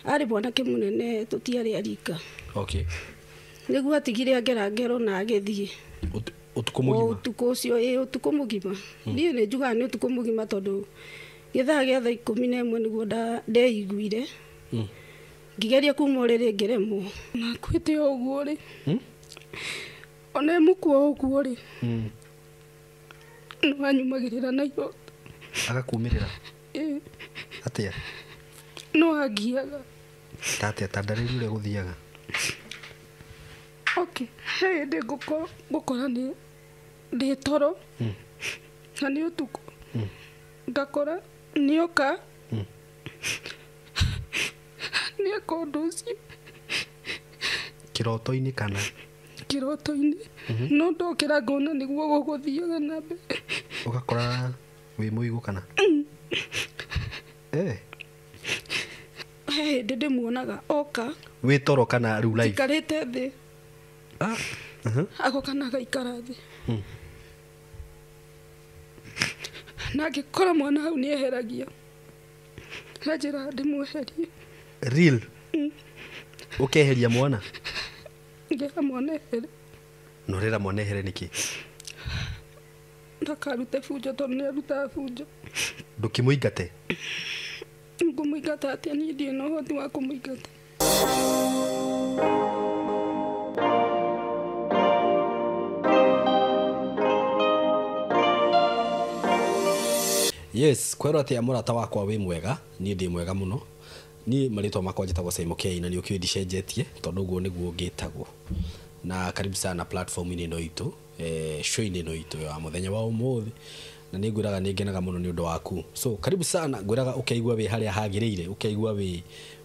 Arĩ mwanake mũnene tũtiarĩ arika. Okay. Nĩguo atigire angera ngero na agĩthiĩ. Ũtukũ mũgima? Ũtukũ ũcio, ĩĩ ũtukũ mũgima. Niĩ nĩ njugaga nĩ ũtukũ mũgima tondũ gĩthaa gĩa thaa 11 nĩguo ndeiguire. Ngĩgeria kuma ũrĩrĩ ngĩremwo. Na akuĩte o ũguo rĩ. Ona e mũkuo ũguo rĩ. Nĩ wanyumagĩrĩra na iroto. Agakumĩrĩra? Ĩĩ. Atĩa? No angiaga. Ta atĩa? Ta ndarĩria ũrĩa gũthiaga. Okay, he hĩndĩ ngũkora nĩ ndĩ toro. Na nĩ ũtukũ. Ngakora nĩoka. Nĩeka ũndũ ũcio. Kĩroto-inĩ kana? Kĩroto-inĩ. No ndokĩra ngona nĩguo gũgũthiaga na mbere. Ũgakora wĩ mũigũ kana? He hĩndĩ ndĩmuonaga oka. Wĩ toro kana rĩu live? Njikarĩte thĩ. Agoka na agaikara thĩ. Na angĩkora mwana hau nĩeheragia. Na njĩra ndĩmweherie. Real? Ũkeheria mwana? Ngera mwana ehere. Na ũrera mwana ehere nĩkĩ? Ndakarute bunjo tondũ nĩarutaga bunjo. Ndũkĩmũingate? Ngũmũingata atĩa? Niĩ ndirĩ na ũhoti wa kũmũingata. Yes, kwero atĩa mũrata wakwa wĩ mwega, niĩ ndĩ mwega mũno. Niĩ marĩtwa makwa njĩtagwo Simon K na nĩ ũkĩũĩ ndicenjetie tondũ ũguo nĩguo ngĩtagwo. Na karibu sana platform-inĩ ĩno itũ, show-inĩ ĩno itũ ya mũthenya wa ũmũthĩ. Na nĩ ngwĩraga nĩ ngenaga mũno nĩ ũndũ waku. So karibu sana, ngwĩraga ũkeigua wĩ harĩa hagĩrĩire, ũkeigua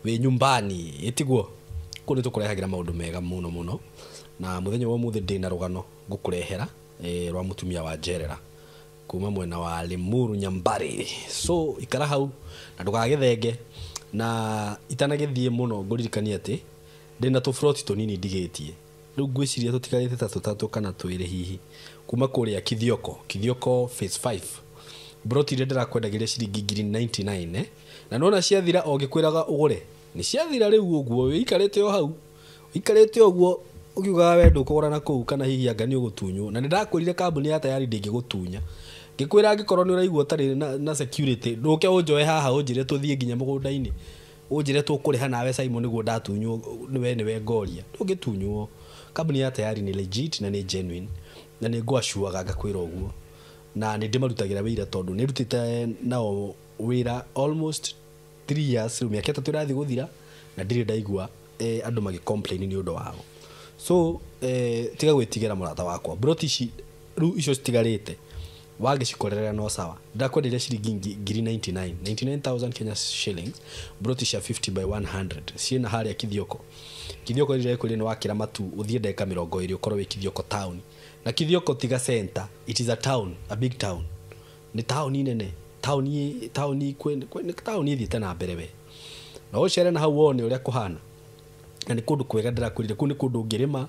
wĩ nyumbani, ĩtiguo? Kũu nĩ tũkũrehagĩra maũndũ mega mũno mũno. Na mũthenya wa ũmũthĩ ndĩna rũgano ngũkũrehera, rwa mũtumia wa njerera kuma mwena wa Limuru Nyambari. So ikara hau na ndũgagĩthenge. Na itanagĩthiĩ mũno ngũririkanie atĩ ndĩna tũburoti tũnini ndigĩtie. Rĩu ngwĩciria tũtigarĩte ta tũtatũ kana twĩrĩ hihi kuma kũrĩa Kithioko, Kithioko phase 5. Broti iria ndĩrakwendagĩria ciringi ngiri 99, Na nĩwona ciathira o ngĩkwĩraga ũgũre. Nĩ ciathira rĩu ũguo wĩikarĩte o hau. Wĩikarĩte ũguo ũkiugaga we ndũkũgũra na kũu kana hihi anga nĩ ũgũtunywo. Na nĩ ndakwĩrire kambuni ya Tayari ndĩngĩgũtunya. Ngĩkwĩra angĩkorwo nĩ ũraigua ũtarĩ na security, ndũke ũnjoe haha ũnjĩre tũthiĩ nginya mũgũnda-inĩ. Ũnjĩre tũkũrĩha nawe Simon nĩguo ndatunywo nĩwe nĩwe ngoria. Ndũngĩtunywo. Kambuni ya Tayari nĩ legit na nĩ genuine. Na nĩ ngwacuaga ngakwĩra ũguo. Na nĩ ndĩmarutagĩra wĩra tondũ nĩ ndutĩte nao wĩra almost 3 years, rĩu mĩaka 3 ĩrathiĩ gũthira na ndirĩ ndaigua andũ magĩ complain nĩ ũndũ wao. So tiga gwĩtigĩra mũrata wakwa. Broti ici rĩu icio citigarĩte wangĩcikorerera no sawa. Ndakwenderia ciringi ngiri 99, 99,000 Kenya shillings, broti cia 50 by 100 ciĩna harĩa Kithioko. Kithioko rĩrĩa ĩkwĩrĩ nĩ wakĩra matu ũthiĩ ndagĩka 20 ũkorwo wĩ Kithioko town. Na Kithioko tiga center, it is a town, a big town. Nĩ taũni nene, taũni, taũni kwĩ, kwĩ, nĩ taũni ĩthiĩte na mbere we. Na ũcere na hau wone ũrĩa kũhana. Na nĩ kũndũ kwega ndĩrakwĩrire, kũu nĩ kũndũ ũngĩrĩma,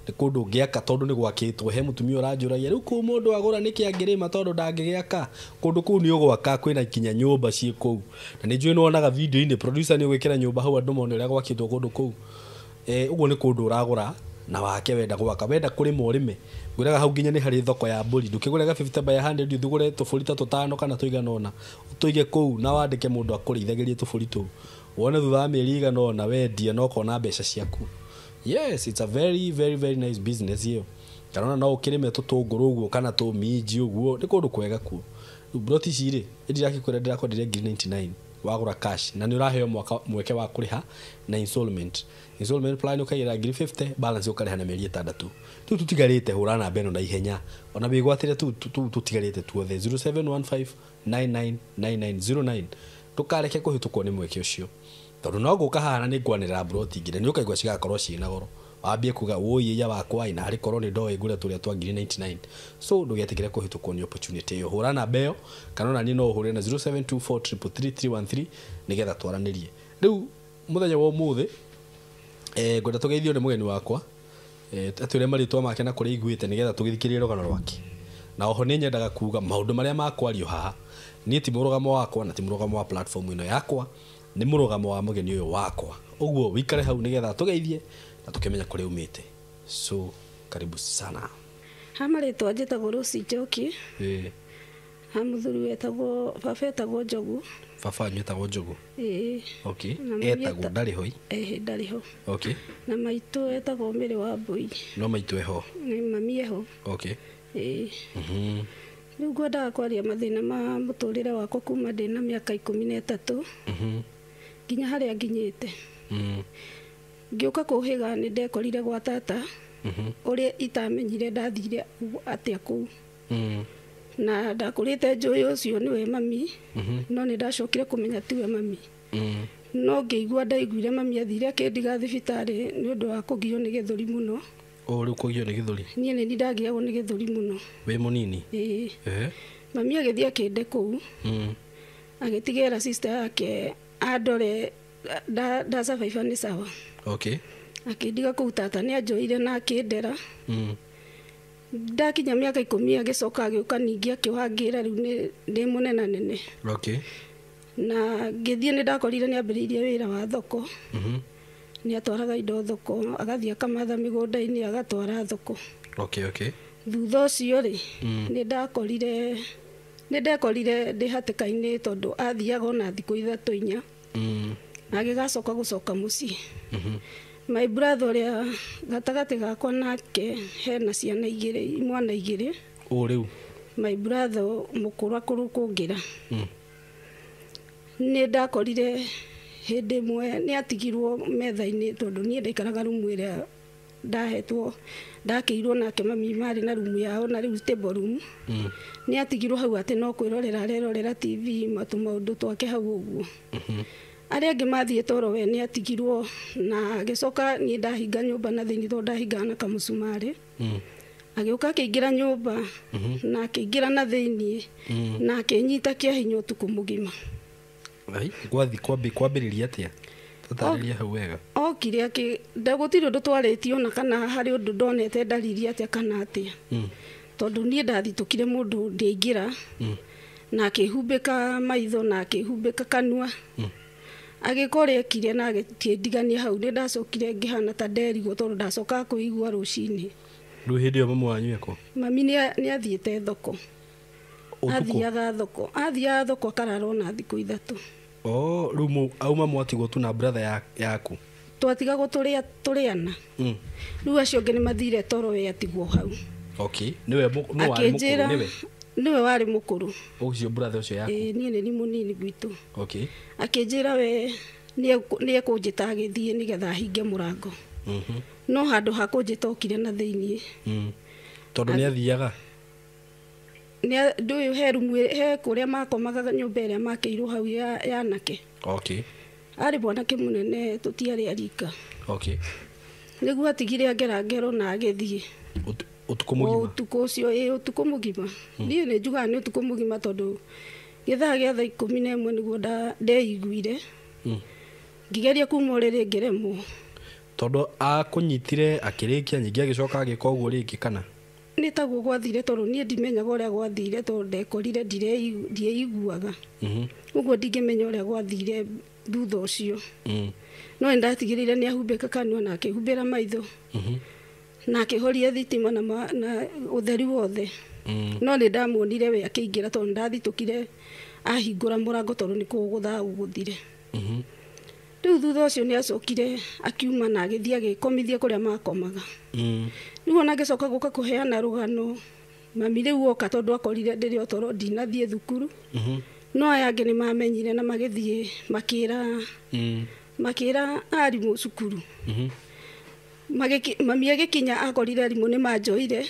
nĩ kũndũ ũngĩaka tondũ nĩ gwakĩtwo. He mũtumia ũranjũragia, rĩu kũu mũndũ agũra nĩkĩ angĩrĩma tondũ ndangĩgĩaka? Kũndũ kũu nĩ ũgwaka, kwĩna nginya nyũmba ciĩ kũu. Na nĩ njũĩ nĩwonaga video-inĩ, producer nĩ ũgwĩkĩra nyũmba hau andũ mone ũrĩa gwakĩtwo kũndũ kũu. Ũguo nĩ kũndũ ũragũra na wake wenda gwaka, wenda kũrĩma ũrĩme. Ngwĩraga hau nginya nĩ harĩ thoko ya mbũri. Ndũkĩgũre ga 50 by 100, ũthiĩ ũgũre tũbũri ta tũtano kana tũigana ũna. Ũtũige kũu na wandĩke mũndũ akũrĩithagĩrie tũbũri tũu. Wone thutha wa mĩeri ĩigana ũna wendie na ũkona mbeca ciaku. Yes, it's a very, very, very nice business ĩyo. Kana ona no ũkĩrĩme tũtũngũrũ ũguo kana tũminji ũguo, nĩ kũndũ kwega kuo. Rĩu broti ici rĩ, ndĩrakĩkwĩra ndĩrakwenderia ngiri 99 wagũra cash na nĩ ũraheo mwaka mweke wa kũrĩha na installment. Installment plan ũkaigĩra ngiri 50, balance ũkarĩha na mĩeri 6. Tũu tũtigarĩte hũra namba ĩno na ihenya. Ona wĩgwatĩre tũu tũtigarĩte tuothe 0715999909. Ndũkareke kũhĩtũkwo nĩ mweke ũcio. Tondũ no ngũka haha na nĩ ngwanĩrĩra broti ingĩ na nĩ ũkaigua cigakorwo ciĩna goro. Wambie kuga wũi ĩya wakwa ĩ, na harĩ korwo nĩ ndoĩ ngũre tũrĩa twa ngiri 99. So ndũgetĩkĩre kũhĩtũkwo nĩ opportunity ĩyo. Hũra namba ĩyo kana ona niĩ no ũhũre na 0724333313 nĩgetha twaranĩrie. Rĩu mũthenya wa ũmũthĩ, ngwenda tũgeithio nĩ mũgeni wakwa, atwĩre marĩtwa make na kũrĩa aiguĩte nĩgetha tũgĩthikĩrĩrie rũgano rwake. Na oho nĩ nyendaga kuga maũndũ marĩa makwario haha, niĩ ti mũrũgamo wakwa na ti mũrũgamo wa platform ĩno yakwa. Nĩ mũrũgamo wa mũgeni ũyũ wakwa. Ũguo wĩikare hau nĩgetha tũgeithie na tũkĩmenya kũrĩa umĩte. So karibu sana. Ha marĩtwa njĩtagwo Rose Njoki. Ĩĩ. Ha mũthuri wetagwo baba etagwo Njogu. Baba wanyu etagwo Njogu? Ĩĩ. Okay. Na mami Etagwo ndarĩ hoi? Ĩĩ ndarĩ ho. Okay. Na maitũ etagwo Mĩrĩ wa Mbũi. No maitũ eho? Nĩ mami eho. Okay. Ĩĩ. Rĩu ngwendaga kwaria mathĩna ma mũtũrĩre wakwa kuma ndĩna mĩaka 13 nginya harĩa nginyĩte. Ngĩũka kũhĩga nĩ ndekorire gwa tata ũrĩa itamenyire ndathire atĩa kũu. Na ndakũrĩte njũĩ ũcio nĩwe mami, no nĩ ndacokire kũmenya tiwe mami. No ngĩigua ndaiguire mami athire akĩndiga thibitarĩ nĩ ũndũ wa kũgio nĩ gĩthũri mũno. O rĩu kũgio nĩ gĩthũri? Niĩ nĩ ndagiagwo nĩ gĩthũri mũno. Wĩ mũnini? Ĩĩ. Mami agĩthiĩ akĩnde kũu. Agĩtigĩra sister yake andore ndasurvive nĩ sawa. Okay. Akĩndiga kũu tata nĩ anjoire na akĩndera. Ndakinya mĩaka 10 agĩcoka agĩũka ningĩ akĩwangĩra rĩu nĩ ndĩ mũnenanene. Okay. Na ngĩthiĩ nĩ ndakorire nĩ ambĩrĩirie wĩra wa thoko. Nĩ atwaraga indo thoko, agathiĩ akamatha mĩgũnda-inĩ agatwara thoko. Okay, okay. Thutha ũcio rĩ, nĩ ndekorire ndĩ hatĩka-inĩ tondũ athiaga ona thikũ 3 4. Agĩgacoka gũcoka mũciĩ. My brother ũrĩa gatagatĩ gakwa nake hena ciana igĩrĩ, imwana igĩrĩ. O rĩu? My brother mũkũrũ akũrũ kũngĩra. Nĩ ndakorire hĩndĩ ĩmwe nĩ atigirwo metha-inĩ tondũ niĩ ndaikaraga rumu ĩrĩa ndahetwo, ndakĩirwo nake mami marĩ na rumu yao na rĩu table room. Nĩ atigirwo hau atĩ no kwĩrorera arerorera TV matũmaũndũ twake hau ũguo. Arĩa angĩ mathiĩ toro we nĩ atigirwo na agĩcoka niĩ ndahinga nyũmba na thĩinĩ tondũ ndahingaga na kamũcumarĩ. Agĩũka akĩingĩra nyũmba na akĩingĩra na thĩinĩ na akĩnyita kĩa hinya ũtukũ mũgima. Ai, gwathi kwambĩrĩria atĩa? Tatarĩria hau wega. Okire gũtirĩ ũndũ twarĩtio na kana harĩ ũndũ ndonete ndariri atĩa kana atĩa. Tondũ niĩ ndathitũkire mũndũ ndĩingĩra na akĩhumbĩka maitho na akĩhumbĩka kanua. Agĩka ũrĩa ekire na agĩkĩndigania hau. Nĩ ndacokire ngĩhana ta nderigwo tondũ ndacokaga kwĩigua rũcinĩ. Rĩu hĩndĩ ĩyo mamu wanyu eko? Mami nĩ athiĩte thoko. Athiaga thoko. Athiaga thoko akarara ona thikũ 3. Oh, rĩu auma mwatigwo tu na brother yaku? Twatigagwo tũrĩ ana. Rĩu acio angĩ nĩ mathire toro we atigwo hau. Okay. Nĩwe warĩ mũkũrũ nĩwe? Nĩwe warĩ mũkũrũ. Ũcio brother ũcio yaku? Ĩĩ, niĩ nĩ mũnini gwitũ. Okay. Akĩnjĩra we nĩ ekũnjĩta agĩthiĩ nĩgetha ahinge mũrango. No handũ ha kũnjĩta okire na thĩinĩ. Tondũ nĩ athiaga? Ndũyũ he rumu he kũrĩa makomaga nyũmba ĩrĩa makĩirwo hau ya anake. Okay. Arĩ mwanake mũnene tũtiarĩ arika. Okay. Nĩguo atigire angera ngero na agĩthiĩ. Ũtukũ mũgima? Ũtukũ ũcio, ĩĩ ũtukũ mũgima. Niĩ nĩ njugaga nĩ ũtukũ mũgima tondũ gĩthaa gĩa thaa 11 nĩguo ndeiguire. Ngĩgeria kuma ũrĩrĩ ngĩremwo. Tondũ akũnyitire akĩrĩkia nyingĩ agĩcoka agĩka ũguo rĩngĩ kana? Nĩ taguo gwathire tondũ niĩ ndimenyaga ũrĩa gwathire tondũ ndekorire ndieiguaga. Ũguo ndingĩmenya ũrĩa gwathire thutha ũcio. No nĩ ndatigĩrĩire nĩ ahumbĩka kanua na akĩhumbĩra maitho. Na akĩhoria thitima na ũtheri wothe. No nĩ ndamuonire we akĩingĩra tondũ ndathitũkire ahingũra mũrango tondũ nĩ kũgũtha ũgũthire. Rĩu thutha ũcio nĩ acokire akiuma na agĩthiĩ agĩkomithia kũrĩa makomaga. Rĩu ona agĩcoka gũka kũheana rũgano mami rĩu oka tondũ akorire ndĩrĩ o toro ndinathiĩ thukuru. No aya angĩ nĩ mamenyire na magĩthiĩ makĩra arimũ cukuru. Mami agĩkinya akorire arimũ nĩ manjoire.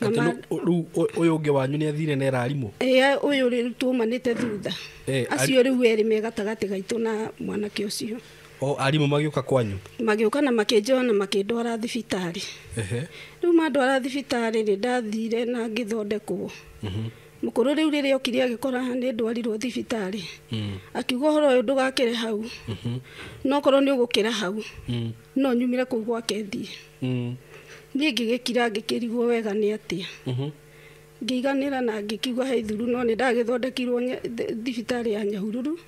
Rĩu ũyũ ũngĩ wanyu nĩ athire na era arimũ? Ĩĩ, ũyũ rĩu tuomanĩte thutha. Acio rĩu erĩ me gatagatĩ gaitũ na mwanake ũcio. O arimũ magĩũka kwanyu? Magĩũka na makĩnjoya na makĩndwara thibitarĩ. Rĩu mandwara thibitarĩ nĩ ndathire na ngĩthondekwo. Mũkũrũ rĩu rĩrĩa okire agĩkora nĩ ndwarirwo thibitarĩ. Akiuga ũhoro ũyũ ndũgakĩre hau. No korwo nĩ ũgũkĩra hau, no nyumire kũu gwake thiĩ. Niĩ ngĩgĩkira ngĩkĩrigwo wega nĩ atĩa. Ngĩiganĩra na ngĩkiuga he ithuru no nĩ ndagĩthondekirwo thibitarĩ ya Nyahururu.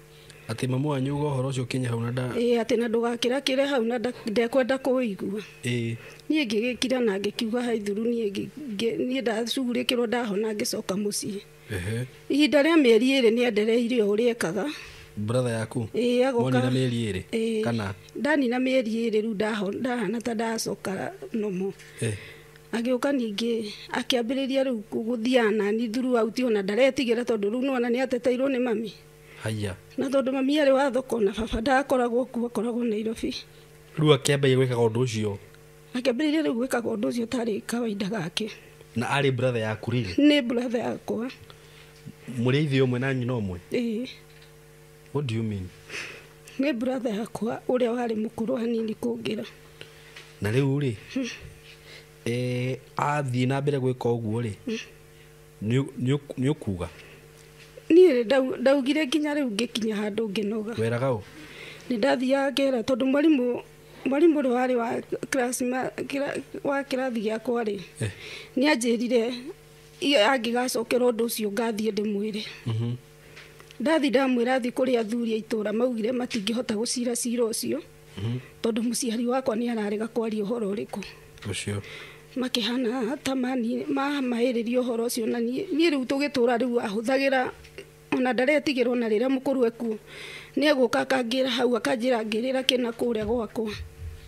Atĩ mamu wanyu uga ũhoro ũcio ũkinye hau na nda. Ĩĩ, atĩ na ndũgakĩrakĩre hau na ndekwenda kũũigua. Ĩĩ. Niĩ ngĩgĩkira na ngĩkiuga haithuru, niĩ ndacugurĩkĩrwo ndahona ngĩcoka mũciĩ. Ehe. Ihinda rĩa mĩeri 2 nĩ endereire o ũrĩa ekaga. Brother yaku? Ĩĩ, agoka. Monina mĩeri 2? Ĩĩ. Kana? Ndanina mĩeri 2 rĩu ndahana ta ndacoka nomo. Agĩũka ningĩ akĩambĩrĩria rĩu gũthiaga nani throughout, ona ndaretigĩra tondũ rĩu nĩwona nĩ ateteirwo nĩ mami. Haya. Na tondũ mami arĩ wa thoko na baba ndakoragwo kuo, akoragwo Nairobi. Rĩu akĩambĩrĩria gwĩkaga ũndũ ũcio? Akĩambĩrĩria rĩu gwĩkaga ũndũ ũcio tarĩ kawaida gake. Na arĩ brother yaku rĩrĩ? Nĩ brother yakwa. Mũrĩ ithe ũmwe na nyina ũmwe? Ĩĩ. What do you mean? Nĩ brother yakwa ũrĩa warĩ mũkũrũ hanini kũngĩra. Na rĩu rĩ, athiĩ na mbere gwĩka ũguo rĩ, nĩ ũkuga? Niĩ ndaugire nginya rĩu ngĩkinya handũ ngĩnoga. Weraga ũ? Nĩ ndathiaga ngera tondũ mwarimũ ũrĩa warĩ wa class wa kĩrathi gĩakwa rĩ, nĩ anjĩrire angĩgacokera ũndũ ũcio ngathiĩ ndĩmwĩre. Ndathi ndamwĩra thiĩ kũrĩ athuri a itũũra maugire matingĩhota gũcira cira ũcio, tondũ mũciari wakwa nĩ ararega kwaria ũhoro ũrĩkũ. Ũcio. Makĩhana ta mamaĩrĩria ũhoro ũcio, na niĩ rĩu tũgĩtũũra rĩu ahũthagĩra ona ndaretigĩrwo, na rĩrĩa mũkũrũ ekuo nĩ egũka akangĩra hau akanjĩra ngĩrĩra kĩna kũrĩa gwakwa.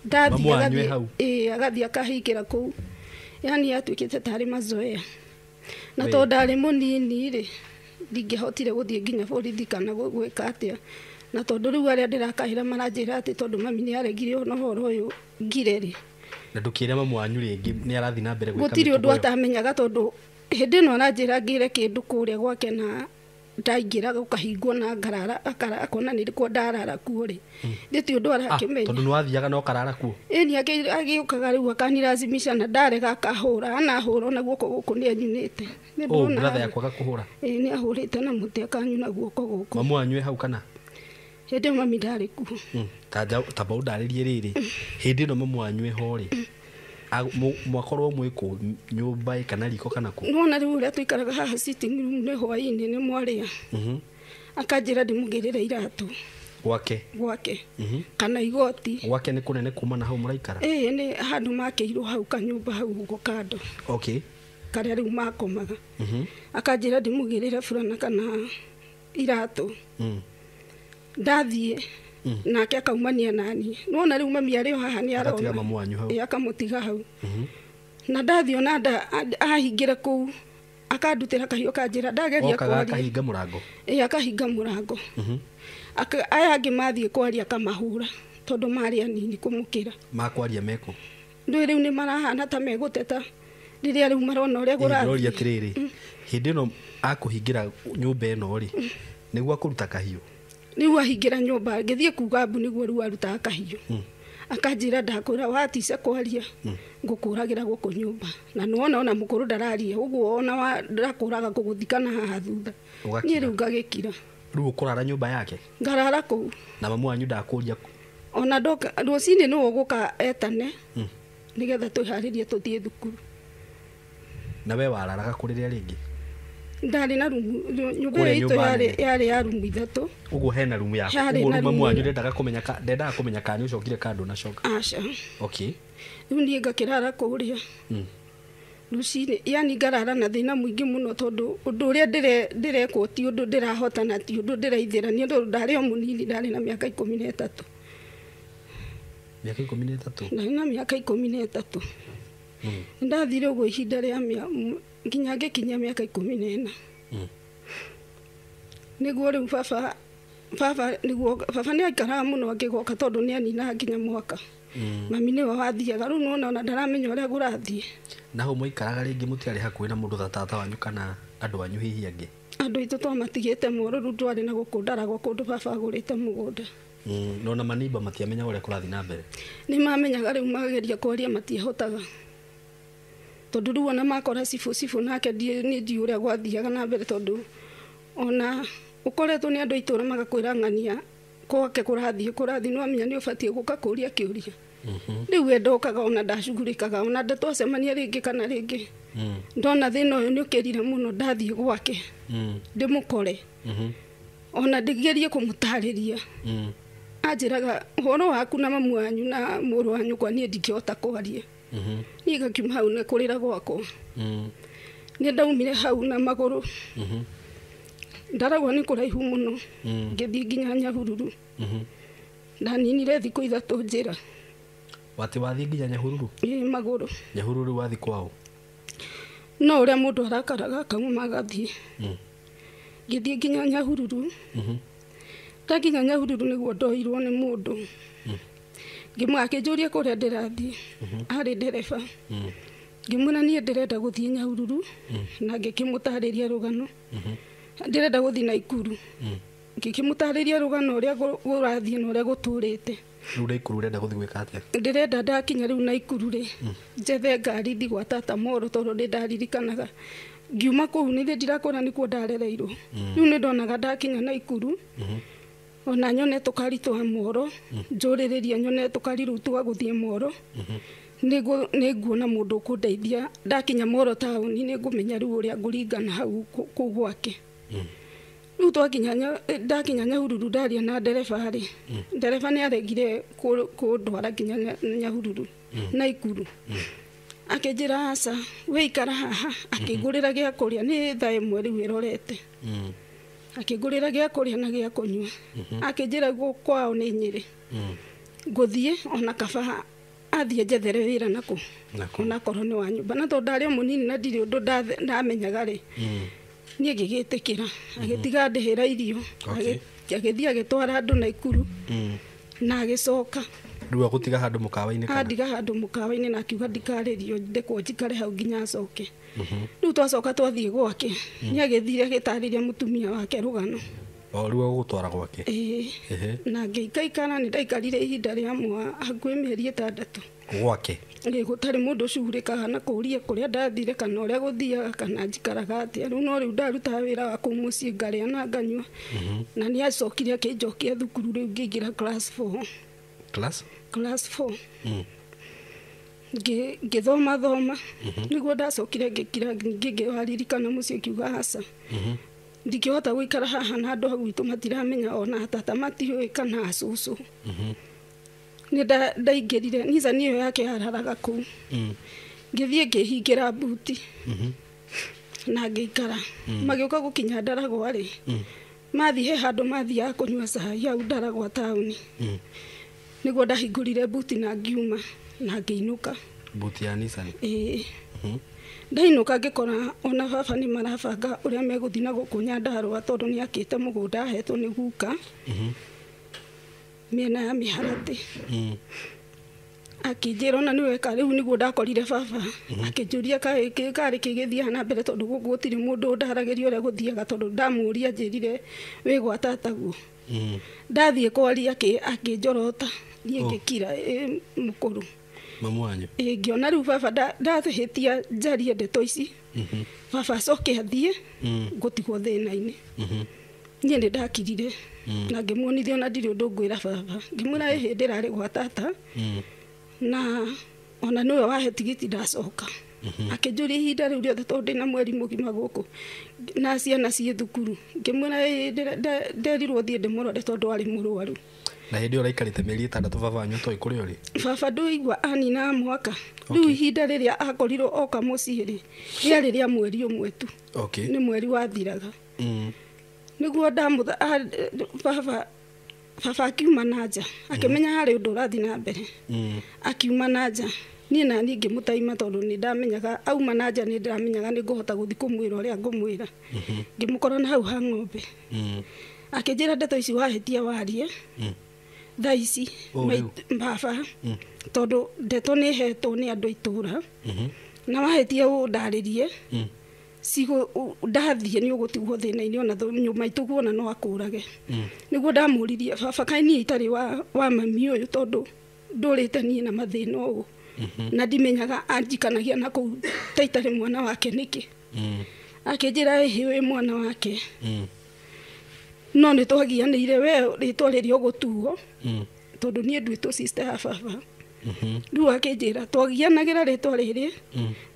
Ndathiĩ agathiĩ akahingĩra kũu, yani atuĩkĩte tarĩ mazoea. Na tondũ ndarĩ mũnini rĩ, ndingĩahotire gũthiĩ nginya borithi kana gwĩka atĩa. Na tondũ rĩu arĩa ndĩrakahĩra maranjĩra atĩ tondũ mami nĩ aregire ona ũhoro ũyũ ngire rĩ. Na ndũkĩre mamu wanyu rĩngĩ nĩ arathiĩ na mbere gwĩka gũtirĩ ũndũ atamenyaga, tondũ hĩndĩ ĩno aranjĩra ngĩre kĩndũ kũrĩa gwake na ndaingĩra gũkahingwo na ngarara akona nĩ kuo ndarara kuo rĩ, nĩ ũndũ arakĩmenya. Tondũ nĩ wathiaga na ũkarara kuo? Ĩĩ, agĩũkaga rĩu akanilazimisha na ndarega akahũra, anahũra ona guoko gũkũ nĩ anyunĩte. Brother yaku agakũhũra? Ĩĩ, nĩ ahũrĩte na mũtĩ akanyuna guoko gũkũ. Mamu wanyu e hau kana? Hĩndĩ ĩyo mami ndarĩ kuo. Ta ũndarĩrie rĩrĩ, hĩndĩ ĩno mamu wanyu eho rĩ, mwakorwo mwĩ kũ, nyũmba kana riko kana kũ? Nĩwona rĩu ũrĩa tũikaraga haha sitting room nĩ hwaĩ-inĩ nĩ mwarĩa. Akanjĩra ndĩmũgĩrĩre iratũ. Gwake? Gwake. Kana igoti. Gwake nĩ kũnene kuma na hau mũraikara? Ĩĩ, nĩ handũ makĩirwo hau kanyũmba hau ũguo kando. Okay. Karĩa rĩu makomaga. Akanjĩra ndĩmũgĩrĩre burana kana iratũ. Ndathiĩ nake akaumania nani. Nĩwona rĩu mami arĩ o haha nĩ arona. Agatiga mamu wanyu hau. Ĩĩ, akamũtiga hau. Na ndathiĩ ona ahingĩra kũu, akandutĩra kahiũ kanjĩra ndageria kwaria. Akahinga mũrango? Ĩĩ, akahinga mũrango. Aya angĩ mathiĩ kwaria akamahũra tondũ marĩ anini kũmũkĩra. Makwaria mekũ? Ndũĩ rĩu nĩ marahana ta megũteta rĩrĩa rĩu marona ũrĩa kũrathiĩ. Ndĩroria atĩrĩrĩ, hĩndĩ ĩno akũhingĩra nyũmba ĩno rĩ, nĩguo akũruta kahiũ? Rĩu ahingĩra nyũmba ngĩthiĩ kuga mbu nĩguo rĩu arutaga kahiũ. Akanjĩra ndakwĩra watica kwaria ngũkũragĩra gũkũ nyũmba. Na nĩwona ona mũkũrũ ndararia ũguo ona ndakũraga kũgũthikana haha thutha. Niĩ rĩu ngagĩkira. Rĩu ũkũrara nyũmba yake? Ngarara kũu. Na mamu wanyu ndakũria? Ona ndoka rũcinĩ nĩwe ũgũka etane nĩgetha twĩharĩrie tũthiĩ thukuru. Na we wararaga kũ rĩrĩa rĩngĩ? Ndarĩ na rumu, nyũmba ĩyo itũ yarĩ ya rumu 3. Ũguo hena rumu yaku. Ũguo mamu wanyu ndendaga kũmenya kana nĩ ũcokire kana ndũnacoka? Aca. Okay. Rĩu niĩ ngakĩrara kũrĩa. Rũcinĩ, yani ngarara na thĩna mũingĩ mũno tondũ ũndũ ũrĩa ndĩrekwo ti ũndũ ndĩrahota na ti ũndũ ndĩraithĩra. Nĩ ũndũ ndarĩ o mũnini, ndarĩ na mĩaka 13. Mĩaka 13? Ndarĩ na mĩaka 13. Ndathire ũguo ihinda rĩa nginya ngĩkinyia mĩaka 14. Nĩguo rĩu baba nĩguo baba nĩ aikaraga mũno angĩgoka tondũ nĩ aninaga nginya mwaka. Mami nĩwe wathiaga rĩu nĩwona ona ndaramenya ũrĩa kũrathiĩ. Na hau mũikaraga rĩngĩ mũtiarĩ hakuhĩ na mũndũ ta tata wanyu kana andũ anyu hihi angĩ? Andũ aitũ twamatigĩte moro rĩu twarĩ na gũkũ ndaragwo kũndũ baba agũrĩte mũgũnda. No na manimba matiamenyaga ũrĩa kũrathiĩ na mbere? Nĩ mamenyaga rĩu mageria kwaria matiahotaga. Tondũ rĩu ona makora cibũ nake niĩ ndiũĩ ũrĩa gwathiaga na mbere tondũ ona ũkoretwo nĩ andũ a itũũra magakwĩra ng'ania gwake kũrathiĩ nĩ wamenya nĩ ũbatiĩ gũka kũria kĩũria. Rĩu we ndokaga ona ndacugurĩkaga ona twacemania rĩngĩ kana rĩngĩ. Ndona thĩna ũyũ nĩ ũkĩrire mũno ndathiĩ gwake ndĩmũkore. Ona ndĩgerie kũmũtarĩria. Anjĩraga ũhoro waku na mamu wanyu na mũrũ wa nyũkwa niĩ ndingĩhota kwaria. Niĩ ngakiuma hau na kũrĩra gwakwa. Nĩ ndaumire hau na magũrũ. Ndaragwo nĩ kũraihu mũno. Ngĩthiĩ nginya Nyahururu. Ndaninire thikũ 3 njĩra. Wati wathiĩ nginya Nyahururu? Ĩĩ, magũrũ. Nyahururu wathiĩ kwao? No ũrĩa mũndũ arakaraga akauma agathiĩ. Ngĩthiĩ nginya Nyahururu. Ndakinya Nyahururu nĩguo ndoirwo nĩ mũndũ. Ngĩmwĩra akĩnjũria kũrĩa ndĩrathiĩ. Arĩ ndereba. Ngĩmwĩra niĩ ndĩrenda gũthiĩ Nyahururu na ngĩkĩmũtarĩria rũgano. Ndĩrenda gũthiĩ Naikuru. Ngĩkĩmũtarĩria rũgano ũrĩa kũrathiĩ na ũrĩa gũtũrĩte. Rĩu Naikuru ũrenda gũthiĩ gwĩka atĩa? Ndĩrenda ndakinya rĩu Naikuru rĩ, njethe ngari thiĩ gwa tata Moro tondũ nĩ ndaririkanaga. Ngiuma kũu nĩ ndirakwĩra nĩkuo ndarereirwo. Rĩu nĩ ndonaga ndakinya Naikuru, ona nyone tũkari twa Moro, njũrĩrĩrie nyone tũkari rũu twa gũthiĩ Moro. Nĩ nguona mũndũ ũkũndeithia. Ndakinya Moro taũni nĩ ngũmenya rĩu ũrĩa ngũringana hau kũu gwake. Rĩu ndakinya Nyahururu ndaria na ndereba rĩ, ndereba nĩ aregire kũndwara nginya Nyahururu, Naikuru. Akĩnjĩra aca, wĩikara haha, akĩngũrĩra gĩa kũrĩa, nĩ thaa 1 rĩu ĩrorete. Akĩngũrĩra gĩa kũrĩa na gĩa kũnyua. Akĩnjĩra kwao nĩ Nyĩrĩ. Ngũthiĩ ona kaba athiĩ njethere wĩra nakũ. Onakorwo nĩ wa nyũmba. Na tondũ ndarĩ o mũnini na ndirĩ ũndũ ndamenyaga rĩ, niĩ ngĩgĩtĩkĩra. Agĩtiga ndĩhĩra irio. Agĩthiĩ agĩtwara andũ Naikuru. Na agĩcoka. Rĩu agũtiga handũ mũkawa-inĩ kana? Andiga handũ mũkawa-inĩ na akiuga ndikarĩrio, ndekwo njikare hau nginya acoke. Rĩu twacoka twathiĩ gwake. Nĩ agĩthire agĩtarĩria mũtumia wake rũgano. O rĩu agũgũtwara gwake? Ĩĩ. Na ngĩikaikara, nĩ ndaikarire ihinda rĩa hakuhĩ mĩeri 6. Gwake? Ĩĩ, gũtarĩ mũndũ ũcugurĩkaga na kũũria kũrĩa ndathire kana ũrĩa gũthiaga kana njikaraga atĩa. Rĩu no rĩu ndarutaga wĩra wa kũu mũciĩ ngarĩa na nganyua. Na nĩ acokire akĩnjokia thukuru rĩu ngĩingĩra class 4. Class? Class 4. Ngĩthoma thoma. Nĩguo ndacokire ngĩkira ngĩwaririkana mũciĩ ngiuga aca. Ndingĩhota gũikara haha na andũ a gwitũ matiramenya ona tata matiũĩ kana cũcũ. Nĩ ndaingĩrire Nissan ĩyo yake yararaga kũu. Ngĩthiĩ ngĩhingĩra mbuti. Na ngĩikara. Magĩũka gũkinya Ndaragwa rĩ, mathiĩ he handũ mathiaga kũnyua cai hau Ndaragwa taũni. Nĩguo ndahingũrire mbuti na ngiuma na ngĩinũka. Mbuti ya Nissan? Ĩĩ. Ndainũka ngĩkora ona baba nĩ marabanga ũrĩa megũthiĩ na gũkũ Nyandarũa tondũ nĩ akĩte mũgũnda ahetwo nĩ guka. Mĩena ya mĩharatĩ. Akĩnjĩra ona nĩwe rĩu nĩguo ndakorire baba. Akĩnjũria karĩ kĩ gĩthiaga na mbere tondũ gũkũ gũtirĩ mũndũ ũndaragĩria ũrĩa gũthiaga tondũ ndamũria anjĩrire wĩ gwa tataguo. Ndathiĩ kwaria akĩnjorota niĩ ngĩkira mũkũrũ. Mamu wanyu? Ĩĩ, ngĩona rĩu baba ndahĩtia njarie ndeto ici. Baba acoke athiĩ, ngũtigwo thĩna-inĩ. Niĩ nĩ ndakirire na ngĩmuonithia ona ndirĩ ũndũ ngwĩra baba. Ngĩmwĩra ĩhĩ ndĩrarĩ gwa tata. Na ona nĩwe wahe tigiti ndacoka. Akĩnjũria ihinda rĩu rĩothe tondũ ndĩna mweri mũgima gũkũ na ciana ciĩ thukuru. Ngĩmwĩra ĩĩ nderirwo thiĩ ndĩmũrore tondũ arĩ mũrwaru. Na hĩndĩ ĩyo ũraikarĩte mĩeri 6 baba wanyu atoĩ kũrĩa ũrĩ? Baba ndũigua anina mwaka. Rĩu ihinda rĩrĩa akorirwo oka mũciĩ rĩ, rĩarĩ rĩa mweri 1 tu. Nĩ mweri wathiraga. Nĩguo baba akiuma na nja, akĩmenya harĩ ũndũ ũrathiĩ na mbere. Akiuma na nja. Niĩ na niĩ ngĩmũtaima tondũ nĩ ndamenyaga auma na nja nĩ ndĩramenyaga nĩ ngũhota gũthiĩ kũmwĩra ũrĩa ngũmwĩra. Ngĩmũkora na hau ha ng'ombe. Akĩnjĩra ndeto ici wahĩtia warie. Thaa ici baba tondũ ndeto nĩ hetwo nĩ andũ a itũũra. Na wahĩtia ũndarĩrie. Cigo ndathiĩ nĩ ũgũtigwo thĩna-inĩ ona nyũmba itũ kuona no akũrage. Nĩguo ndamũririe baba kaĩ niĩ itarĩ wa mami ũyũ tondũ ndũrĩte niĩ na mathĩna ũũ. Na ndimenyaga anjikanagia na kũu ta itarĩ mwana wake nĩkĩ. Akĩnjĩra ĩhĩ wĩ mwana wake. No nĩ twagianĩire we rĩtwa rĩrĩa ũgũtuo tondũ niĩ nduĩtwo sister ya baba. Rĩu akĩnjĩra twagianagĩra rĩtwa rĩrĩ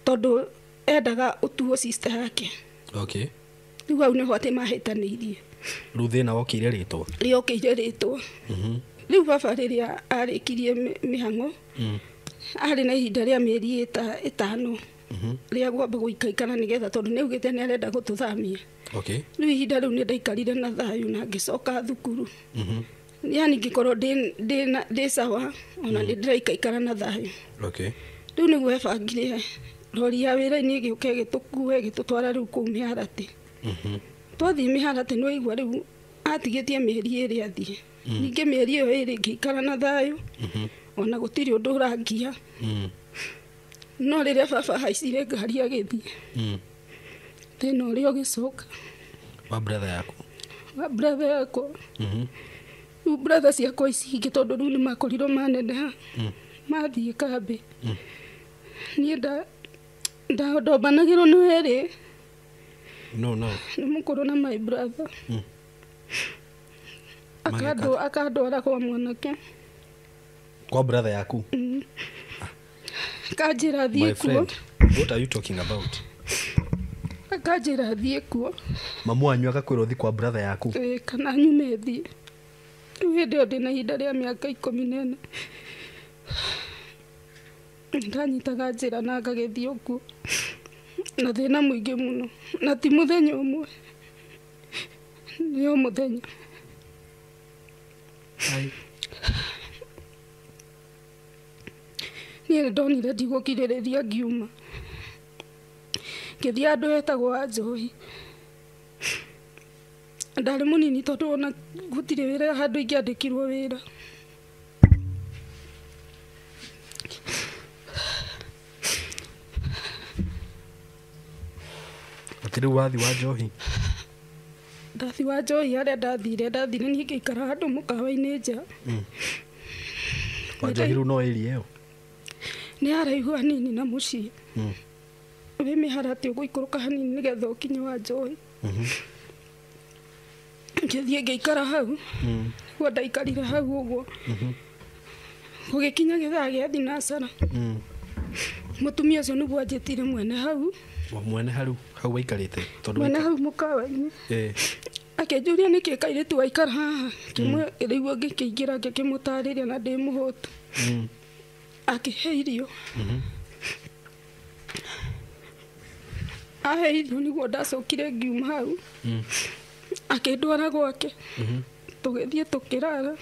tondũ endaga ũtuo sister yake. Okay. Rĩu hau nĩho atĩ mahĩtanĩirie. Rĩu thĩna wokĩire rĩtwa? Rĩokĩire rĩtwa. Rĩu baba rĩrĩa arĩkirie mĩhang'o, arĩ na ihinda rĩa mĩeri 5 rĩa gwamba gũikaikara nĩgetha, tondũ nĩ augĩte nĩ arenda gũtũthamia. Okay. Rĩu ihinda rĩu nĩ ndaikarire na thayũ na ngĩcoka thukuru. Yani ngĩkorwo ndĩ sawa, ona nĩ ndĩraikaikara na thayũ. Okay. Rĩu nĩguo ebangire rori ya wĩra-inĩ ĩgĩũka ĩgĩtũkua ĩgĩtũtwara rĩu kũu mĩharatĩ. Twathiĩ mĩharatĩ nĩ waigua rĩu atigĩtie mĩeri 2 athiĩ. Ningĩ mĩeri ĩyo 2 ngĩikara na thayũ, ona gũtirĩ ũndũ ũrangia. No rĩrĩa baba ahaicire ngari agĩthiĩ, thĩna ũrĩa ũgĩcoka. Wa brother yaku? Wa brother yakwa. Rĩu brother ciakwa ici ingĩ tondũ rĩu nĩ makorirwo maneneha, mathiĩ kambĩ. Niĩ ndombanagĩrwo nĩ werĩ. No, no. Nĩ mũkũrũ na my brother. Akandwara kwa mwanake. Kwa brother yaku? Akanjĩra thiĩ kuo. What are you talking about? Akanjĩra thiĩ kuo. Mamu wanyu agakwĩra ũthiĩ kwa brother yaku? Ĩĩ, kana nyume thiĩ. Rĩu hĩndĩ ĩyo ndĩna ihinda rĩa mĩaka 14. Ndanyitaga njĩra na ngagĩthiĩ ũguo na thĩna mũingĩ mũno, na ti mũthenya ũmwe, nĩ o mũthenya. Niĩ nĩ ndonire ndigũkirĩrĩria ngiuma, ngĩthiĩ handũ hetagwo Wanjohi. Ndarĩ mũnini tondũ ona gũtirĩ wĩra handũ ingĩandĩkirwo wĩra. Atĩ rĩu wathiĩ Wanjohi? Ndathi Wanjohi harĩa ndathire niĩ ngĩikara handũ mũkawa-inĩ nja. Wanjohi rĩu no area ĩyo? Nĩ haraihu hanini na mũciĩ. Wĩ mĩharatĩ ũgũikũrũka hanini nĩgetha ũkinye Wanjohi. Ngĩthiĩ ngĩikara hau, nĩguo ndaikarire hau ũguo. Gũgĩkinya gĩthaa gĩa thinacara. Mũtumia ũcio nĩguo anjĩtire mwene hau. Mwene hau hau waikarĩte? Mwene hau mũkawa-inĩ. Akĩnjũria nĩkĩ kairĩtu waikara haha. Rĩu ngĩkĩingĩra ngĩkĩmũtarĩria na ndĩ mũhũtu. Akĩhe irio. Ahe irio nĩguo ndacokire ngiuma hau. Akĩndwara gwake. Tũgĩthiĩ tũkĩrara.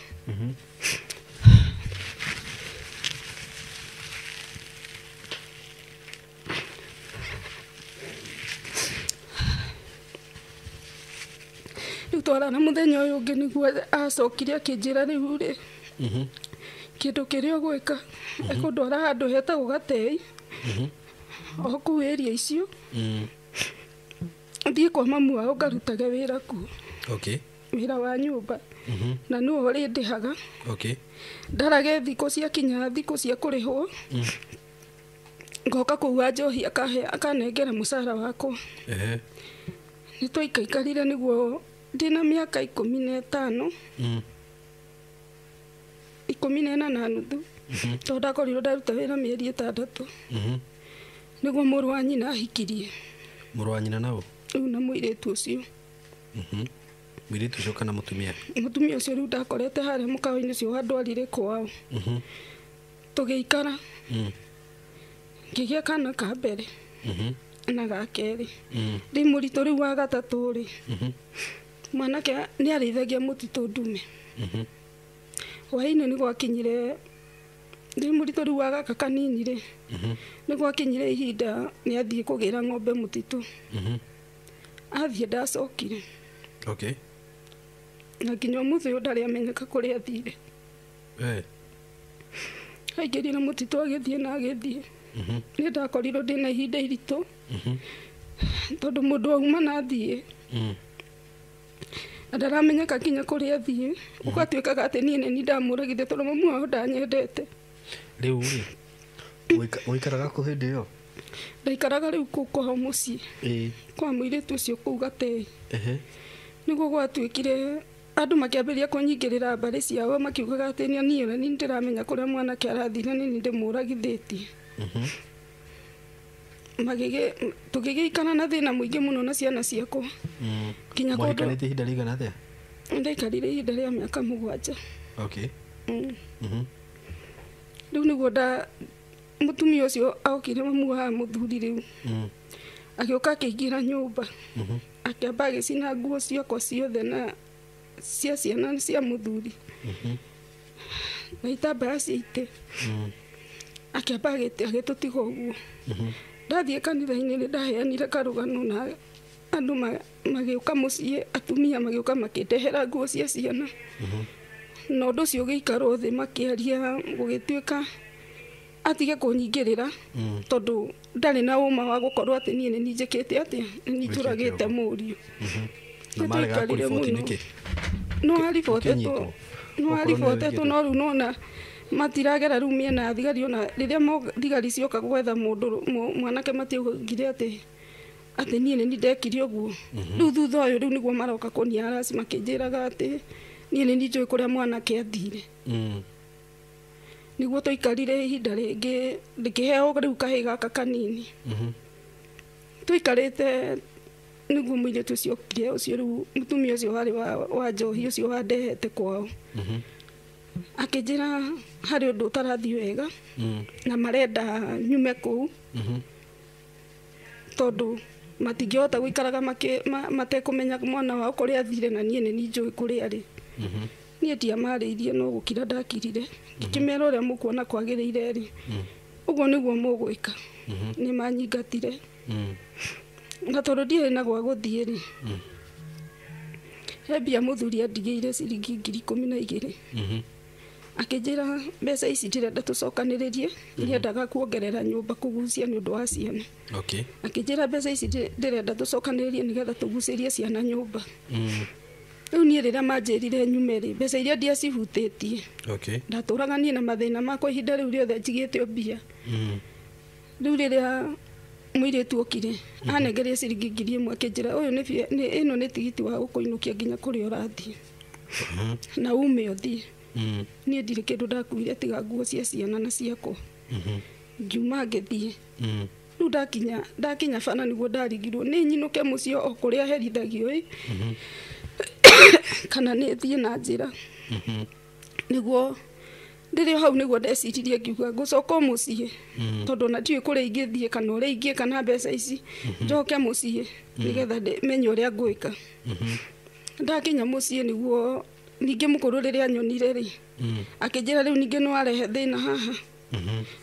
Rĩu twarara mũthenya ũyũ ũngĩ nĩguo acokire akĩnjĩra rĩu rĩ, kĩndũ kĩrĩa ũgwĩka, ekũndwara handũ hetagwo Gatei, o kũu area icio. Thiĩ kwa mamu wao ngarutage wĩra kuo. Okay. Wĩra wa nyũmba. Na nĩwe ũrĩndĩhaga. Okay. Ndarage thikũ ciakinya thikũ cia kũrĩhwo. Ngoka kũu Wanjohi akanengera mũcara wakwa. Nĩ twaikaikarire nĩguo ndĩna mĩaka 15. 14 na nuthu. Tondũ ndakorirwo ndaruta wĩra mĩeri 6. Nĩguo mũrũ wa nyina ahikirie. Mũrũ wa nyina nao? Rĩu na mũirĩtu ũcio. Mũirĩtu ũcio kana mũtumia? Mũtumia ũcio rĩu ndakorete harĩa mũkawa-inĩ ũcio wandwarire kwao. Tũgĩikara. Ngĩgĩa kana ka mbere. Na ga kerĩ. Ndĩ mũritũ rĩu wa gatatũ rĩ, mwanake nĩ arĩithagia mũtitũ ndume. Hwaĩ-inĩ nĩ gwakinyire, ndĩ mũritũ rĩu wa gaka kanini rĩ, nĩ gwakinyire ihinda nĩ athiĩ kũgĩra ng'ombe mũtitũ. Athiĩ ndacokire. Okay. Na nginya ũmũthĩ ũyũ ndarĩ amenyeka kũrĩa athire. Aingĩrire mũtitũ agĩthiĩ na agĩthiĩ. Nĩ ndakorirwo ndĩna ihinda iritũ. Tondũ mũndũ auma na athiĩ. Na ndaramenyeka nginya kũrĩa athiĩ. Ũgatuĩkaga atĩ niĩ nĩ niĩ ndamũragire tondũ mamu wao ndanyendete. Rĩu rĩ, ũikaraga kũ hĩndĩ ĩyo? Ndaikaraga rĩu kũu kwao mũciĩ. Kwa mũirĩtu ũcio kũu Gatei. Nĩguo gwatuĩkire andũ makĩambĩrĩria kũnyingĩrĩra mbarĩ ciao makiugaga atĩ niĩ ona niĩ ndĩramenya kũrĩa mwanake arathiĩ na nĩ niĩ ndĩmũragithĩtie. Tũgĩgĩikara na thĩna mũingĩ mũno na ciana ciakwa. Nginya kũndũ Mwahikanĩtie ihinda rĩigana atĩa? Ndaikarire ihinda rĩa mĩaka 7. Okay. Rĩu nĩguo mũtumia ũcio okire mamu wa mũthuri rĩu. Agĩũka akĩingĩra nyũmba. Akĩamba agĩcina nguo ciakwa ciothe na cia ciana na cia mũthuri. Na itambaya cia itĩ. Akĩamba agĩtũtiga ũguo. Ndathiĩ kanitha-inĩ nĩ ndaheanire karũgano na andũ magĩũka mũciĩ, atumia magĩũka makĩndehera nguo cia ciana. Na ũndũ ũcio ũgĩikarwo thĩ makĩaria gũgĩtuĩka atige kũnyingĩrĩra tondũ ndarĩ na ũma wa gũkorwo atĩ niĩ nĩ niĩ njĩkĩte atĩa, nĩ niĩ njũragĩte mũriũ. Na marega kũriboti nĩkĩ? No aribotetwo, no aribotetwo, no rĩu nona matiragera rĩu mĩena ya thigari, ona rĩrĩa thigari cioka gwetha mũndũ mwanake matiaugire atĩ niĩ nĩ niĩ ndekire ũguo. Rĩu thutha ũyũ rĩu nĩguo maroka kũniarasi makĩnjĩraga atĩ niĩ nĩ niĩ njũĩ kũrĩa mwanake athire. Nĩguo tũikarire ihinda rĩngĩ ndĩkĩheo rĩu kahĩĩ gaka kanini. Tũikarĩte nĩguo mũirĩtu ũcio okire, ũcio rĩu mũtumia ũcio warĩ wa njohi ũcio wandehete kwao. Akĩnjĩra harĩ ũndũ ũtarathiĩ wega na marenda nyume kũu tondũ matingĩhota gũikaraga matekũmenya mwana wao kũrĩa athire na niĩ nĩ niĩ njũĩ kũrĩa arĩ. Niĩ ndiamarĩirie no gũkira ndakirire. Ngĩkĩmera ũrĩa mũkuona kwagĩrĩire rĩ, ũguo nĩguo mũgwĩka. Nĩ manyingatire. Na tondũ ndiarĩ na gwa gũthiĩ rĩ, he mbia mũthuri andigĩire ciringi 12,000. Akĩnjĩra mbeca ici ndĩrenda tũcokanĩrĩrie, nĩendaga kuongerera nyũmba kũgucia nĩ ũndũ wa ciana. Okay. Akĩnjĩra mbeca ici ndĩrenda tũcokanĩrĩrie nĩgetha tũgucĩrie ciana nyũmba. Rĩu niĩ rĩrĩa manjĩrire nyume rĩ, mbeca iria ndiacihutĩtie. Okay. Ndatũraga niĩ na mathĩna makwa ihinda rĩu rĩothe njigĩte mbia. Rĩu rĩrĩa mũirĩtu okire, anengeria ciringi 1,000 akĩnjĩra ũyũ nĩ ĩno nĩ tigiti wa gũkũinũkia nginya kũrĩa ũrathiĩ. Na ume ũthiĩ. Niĩ ndirĩ kĩndũ ndakuire tiga nguo cia ciana na ciakwa. Ngiuma ngĩthiĩ. Rĩu ndakinya bana nĩguo ndarigirwo nĩ nyinũke mũciĩ o kũrĩa herithagio ĩ, kana nĩ thiĩ na njĩra. Nĩguo ndĩrĩ hau nĩguo ndeciririe ngiuga ngũcoka o mũciĩ tondũ ona ndiũĩ kũrĩa ingĩthiĩ kana ũrĩa ingĩka na mbeca ici, njoke mũciĩ nĩgetha menye ũrĩa ngwĩka. Ndakinya mũciĩ nĩguo ningĩ mũkũrũ rĩrĩa anyonire rĩ, akĩnjĩra rĩu ningĩ nĩ warehe thĩna haha,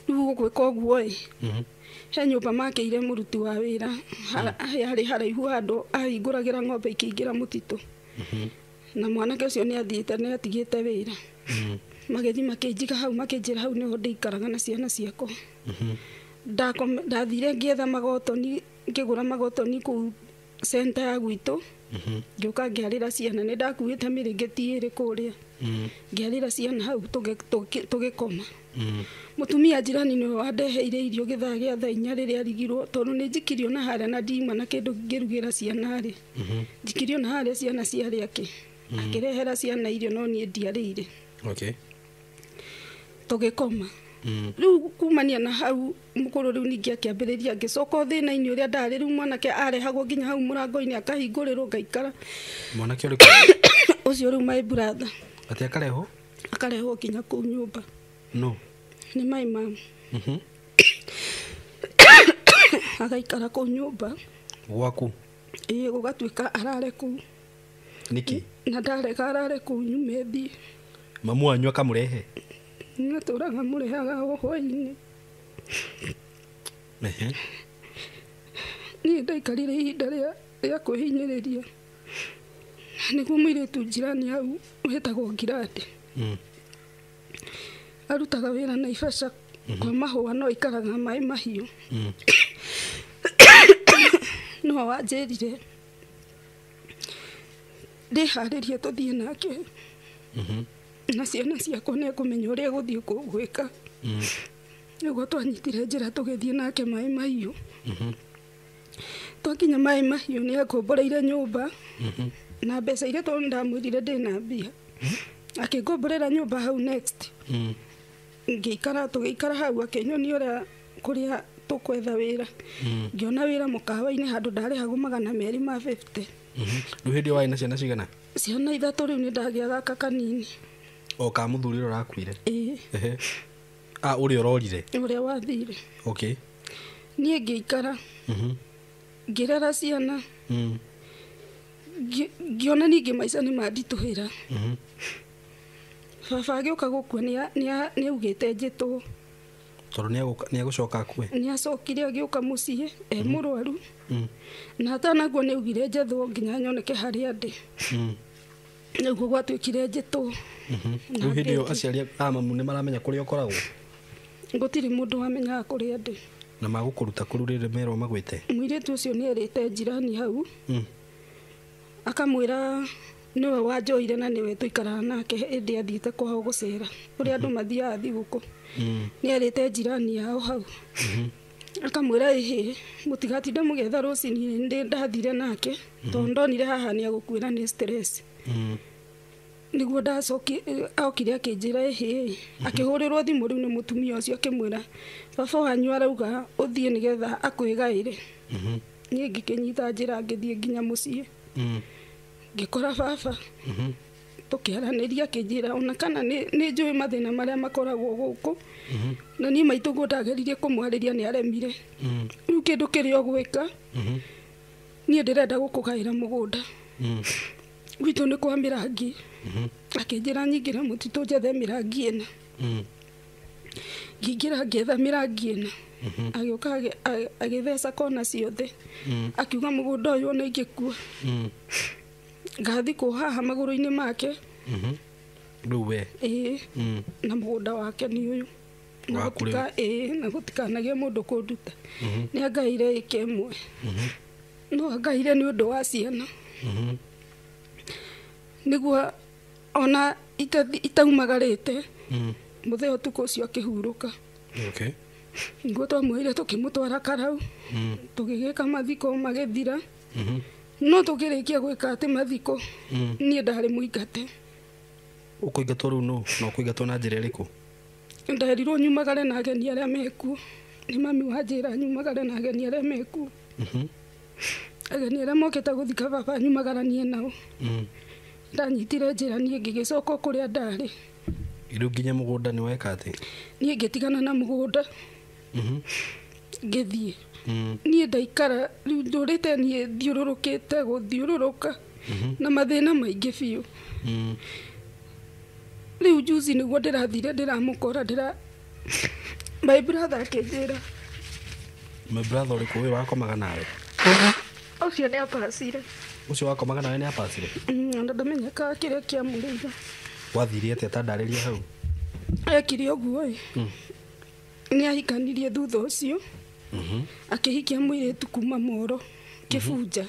rĩu ũgwĩka ũguo ĩ. He nyũmba makĩire mũruti wa wĩra yarĩ haraihu handũ ahingũragĩra ng'ombe ikĩingĩra mũtitũ. Na mwanake ũcio nĩ athiĩte nĩ atigĩte wĩra. Magĩthiĩ makĩnjiga hau makĩnjĩra hau nĩho ndĩikaraga na ciana ciakwa. Ndathire ngĩetha magotoni, ngĩgũra magotoni kũu center ya gwitũ. Ngĩũka ngĩarĩra ciana, nĩ ndakuĩte mĩrĩngĩti ĩrĩ kũrĩa. Ngĩarĩra ciana hau tũgĩkoma. Mũtumia jirani nĩwe wandeheire irio gĩthaa gĩa thaa 4 rĩrĩa arigirwo tondũ nĩ njikirio na harĩa na ndima na kĩndũ ngĩrugĩra ciana rĩ. Njikirio na harĩa ciana ciarĩ ake. Akĩrehera ciana irio no niĩ ndiarĩire. Okay. Tũgĩkoma. Rĩu kumania na hau mũkũrũ rĩu ningĩ akĩambĩrĩria ngĩcoka thĩna-inĩ ũrĩa ndarĩ. Rĩu mwanake arehagwo nginya hau mũrango-inĩ akahingũrĩrwo ngaikara. Mwanake ũrĩkũ? Ũcio rĩu my brother. Atĩ akarehwo? Akarehwo nginya kũu nyũmba. No. Nĩ my mom. Agaikara kũu nyũmba. Gwaku? Ĩĩ, gũgatuĩka arare kũu. Nĩkĩ? Na ndarega arare kũu nyume thiĩ. Mamu wanyu akamũrehe? Nĩatũraga mũrehaga o hwaĩ-inĩ. Niĩ ndaikarire ihinda rĩa kwĩhinyĩrĩria. Nĩguo mũirĩtu jirani hau wĩtagwo Ngirandi. Arutaga wĩra Naivasha kwa mahũa no aikaraga maĩ mahiũ. No wanjĩrire ndĩharĩrie tũthiĩ nake. Na ciana ciakwa nĩ ekũmenya ũrĩa egũthiĩ gwĩka. Nĩguo twanyitire njĩra tũgĩthiĩ nake maĩ mahiũ. Twakinya maĩ mahiũ nĩ angomboreire nyũmba na mbeca iria tondũ ndamwĩrire ndĩna mbia. Akĩngomborera nyũmba hau next. Ngĩikara tũgĩikara hau akĩnyonia ũrĩa kũrĩa tũkwetha wĩra. Ngĩona wĩra mũkawa-inĩ handũ ndarĩhagwo 250. Rĩu hĩndĩ ĩyo warĩ na ciana cigana? Ciana 3 rĩu nĩ ndagĩa gaka kanini. O ka mũthuri ũrĩa ũrakuire? Ĩĩ. Ah, ũrĩa ũrorire? Ũrĩa wathire. Okay. Niĩ ngĩikara. Ngĩrera ciana. Ngĩona ningĩ maica nĩ manditũhĩra. Baba agĩũka gũkua nĩ augĩte njĩtwo. Tondũ nĩ agũcoka akue? Nĩ acokire agĩũka mũciĩ e mũrwaru. Na atanakua nĩ augire njethwo nginya nyoneke harĩa ndĩ. Nĩguo gwatuĩkire njĩtwo. Rĩu hĩndĩ ĩyo aciari a mamu nĩ maramenya kũrĩa ũkoragwo? Gũtirĩ mũndũ wamenyaga kũrĩa ndĩ. Na magũkũruta kũu rĩrĩ merwo magwĩte? Mũirĩtu ũcio nĩ erĩte njirani hau. Akamwĩra nĩwe wanjoire na nĩwe tũikaraga nake ĩndĩ athiĩte kwao gũcera ũrĩa andũ mathiaga thigũkũ. Nĩ erĩte njirani yao hau. Akamwĩra ĩhĩ mũtigatinde mũgĩetha rũcinĩ ndĩ ndathire nake tondũ ndonire haha nĩ agũkuĩra nĩ stress. Nĩguo okire akĩnjĩra ĩhĩ akĩhũrĩrwo thimũ rĩu nĩ mũtumia ũcio akĩmwĩra baba wanyu arauga ũthiĩ nĩgetha akwĩgaĩre. Niĩ ngĩkĩnyita njĩra ngĩthiĩ nginya mũciĩ. Ngĩkora baba. Tũkĩaranĩria akĩnjĩra ona kana nĩ njũĩ mathĩna marĩa makoragwo gũkũ. Na niĩ maitũguo ndageririe kũmwarĩria nĩ aremire. Rĩu kĩndũ kĩrĩa ũgwĩka niĩ ndĩrenda gũkũgaĩra mũgũnda. Gwitũ nĩ kwa mĩrangi. Akĩnjĩra nyingĩre mũtitũ njethe mĩrangi ĩna. Ngĩingĩra ngĩetha mĩrangi ĩna. Agĩũka agĩtheca kona ciothe. Akiuga mũgũnda ũyũ ona ingĩkua. Ngathikwo haha magũrũ-inĩ make. Rĩu we? Ĩĩ. Na mũgũnda wake nĩ ũyũ. Na gũtikanagĩe mũndũ kũnduta. Nĩ angaire ĩka ĩmwe. No angaire nĩ ũndũ wa ciana. Nĩguo ona itaumagarĩte. Mũthee ũtukũ ũcio akĩhurũka. Okay. Nĩguo twamwĩrire tũkĩmũtwara Karau. Tũgĩgĩka mathiko magĩthira. No tũkĩrĩkia gwĩka atĩ mathiko niĩ ndarĩ mũingate. Ũkũingatwo rĩu nũ? Na ũkũingatwo na njĩra ĩrĩkũ? Nderirwo nyumagare na ageni arĩa mekuo. Nĩ mami wanjĩra nyumagare na ageni arĩa mekuo. Ageni arĩa mokĩte gũthika baba nyumagaranie nao. Ndanyitire njĩra niĩ ngĩgĩcoka kũrĩa ndarĩ. Rĩu nginya mũgũnda nĩ weka atĩ? Niĩ ngĩtigana na mũgũnda. Ngĩthiĩ. Niĩ ndaikara rĩu ndũrĩte niĩ thiũrũrũkĩte gũthiũrũrũka na mathĩna maingĩ biũ. Rĩu juzi nĩguo ndĩrathire ndĩramũkora my brother akĩnjĩra. My brother ũrĩkũ ũyũ wakomaga nawe? Ũcio nĩ apacire. Ũcio wakomaga nawe nĩ apacire? Ona ndamenyekaga kĩrĩa kĩamũrĩire. Wathire atĩa ta ndarĩria hau? Ekire ũguo ĩ. Nĩ ahikanirie thutha ũcio. Akĩhikia mũirĩtu kuma Moro Kĩbunja.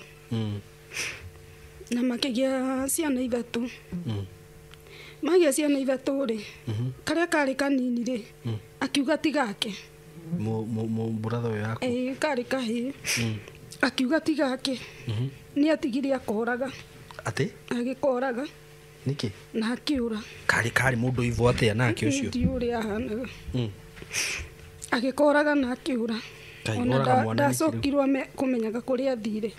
Na makĩgĩa ciana 3. Magĩa ciana 3 rĩ, karĩa karĩ kanini rĩ, akiuga ti gake. Brother ũyũ yaku? Ĩĩ, karĩ kahĩĩ. Akiuga ti gake. Nĩ atigire akoraga. Atĩ? Agĩkoraga. Nĩkĩ? Na akĩũra. Karĩ mũndũ ivo atĩa nake ũcio? Ndiũĩ ũrĩa ahanaga. Agĩkoraga na akĩũra. Ona ndacokirwo kũmenyaga kũrĩa athire.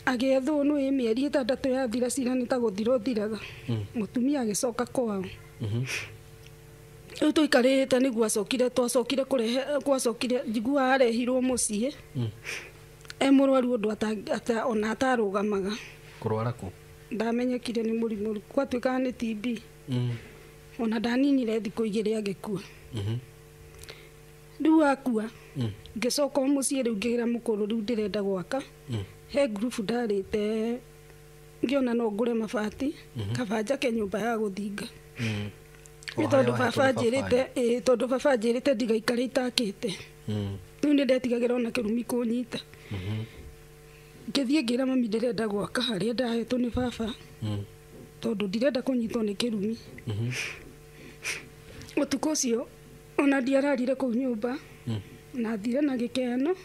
Agĩethwo nĩ mĩeri 6 yathira cira nĩ ta gũthira ũthiraga. Mũtumia agĩcoka kwao. Rĩu tũikarĩte nĩguo acokire twacokire kũrehe gwacokire njiguaga arehirwo mũciĩ. E mũrwaru ũndũ ona atarũgamaga. Kũrwara kũ? Ndamenyekire nĩ mũrimũ gwatuĩkaga nĩ TB. Ona ndaninire thikũ 2 agĩkua. Rĩu akua ngĩcoka mũciĩ rĩu ngĩra mũkũrũ rĩu ndĩrenda gwaka. He ngurubu ndarĩte ngĩona no ngũre mabati kaba njake nyũmba ya gũthinga. Nĩ tondũ baba anjĩrĩte ĩĩ tondũ baba anjĩrĩte ndigaikare itakĩte. Rĩu nĩ ndetigagĩra ona kĩrumi kũnyita. Ngĩthiĩ ngĩra mami ndĩrenda gwaka harĩa ndahetwo nĩ baba. Tondũ ndirenda kũnyitwo nĩ kĩrumi. Ũtukũ ũcio ona ndiararire kũu nyũmba. Na thire na gĩkeno.